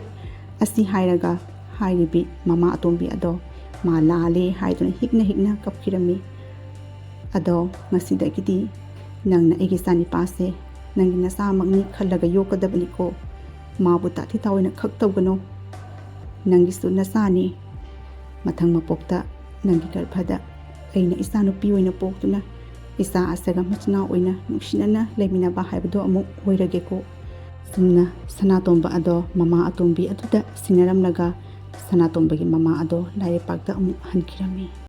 ꯑꯁꯤ ꯍꯥꯏꯔꯒ ꯍꯥꯏꯔꯤꯕꯤ ꯃꯃꯥ ꯑꯇꯣꯝꯕꯤ ꯑꯗꯣ ꯃꯥ ꯂꯥꯜꯂꯦ ꯍꯥꯏꯗꯨꯅ ꯍꯤꯛꯅ ꯍꯤꯛꯅ ꯀꯞꯈꯤꯔꯝꯃꯤ꯫ "ꯑꯗꯣ ꯉꯁꯤꯗꯒꯤꯗꯤ ꯅꯪꯅ ꯑꯩꯒꯤ ꯏꯆꯥꯅꯤꯄꯥꯁꯦ ꯅꯪꯒꯤ ꯅꯆꯥꯃꯛꯅꯤ ꯈꯜꯂꯒ ꯌꯣꯛꯀꯗꯕꯅꯤꯀꯣ꯫ ꯃꯥꯕꯨ ꯇꯥꯊꯤ ꯇꯥꯑꯣꯏꯅ ꯈꯛ ꯇꯧꯒꯅꯨ꯫ ꯅꯪꯒꯤꯁꯨ ꯅꯆꯥꯅꯤ꯫ ꯃꯊꯪ ꯃꯄꯣꯛꯇ ꯅꯪꯒꯤ ꯒꯔꯚꯗ ꯑꯩꯅ ꯏꯆꯥꯅꯨꯄꯤ ꯑꯣꯏꯅ ꯄꯣꯛꯇꯨꯅ ꯏꯆꯥ ꯑꯁꯤꯒ ꯃꯆꯤꯟ ꯃꯅꯥꯎ ꯑꯣꯏꯅ ꯅꯨꯡꯁꯤꯅꯅ ꯂꯩꯃꯤꯟꯅꯕ ꯍꯥꯏꯕꯗꯣ ꯑꯃꯨꯛ ꯑꯣꯏꯔꯒꯦꯀꯣ"꯫ ꯁꯨꯝꯅ ꯁꯅꯥꯇꯣꯝꯕ ꯑꯗꯣ ꯃꯃꯥ ꯑꯇꯣꯝꯕꯤ ꯑꯗꯨꯗ ꯁꯤꯟꯅꯔꯝꯂꯒ ꯁꯅꯥꯇꯣꯝꯕꯒꯤ ꯃꯃꯥ ꯑꯗꯣ ꯂꯥꯏꯔꯩꯄꯥꯛꯇ ꯑꯃꯨꯛ ꯍꯟꯈꯤꯔꯝꯃꯤ꯫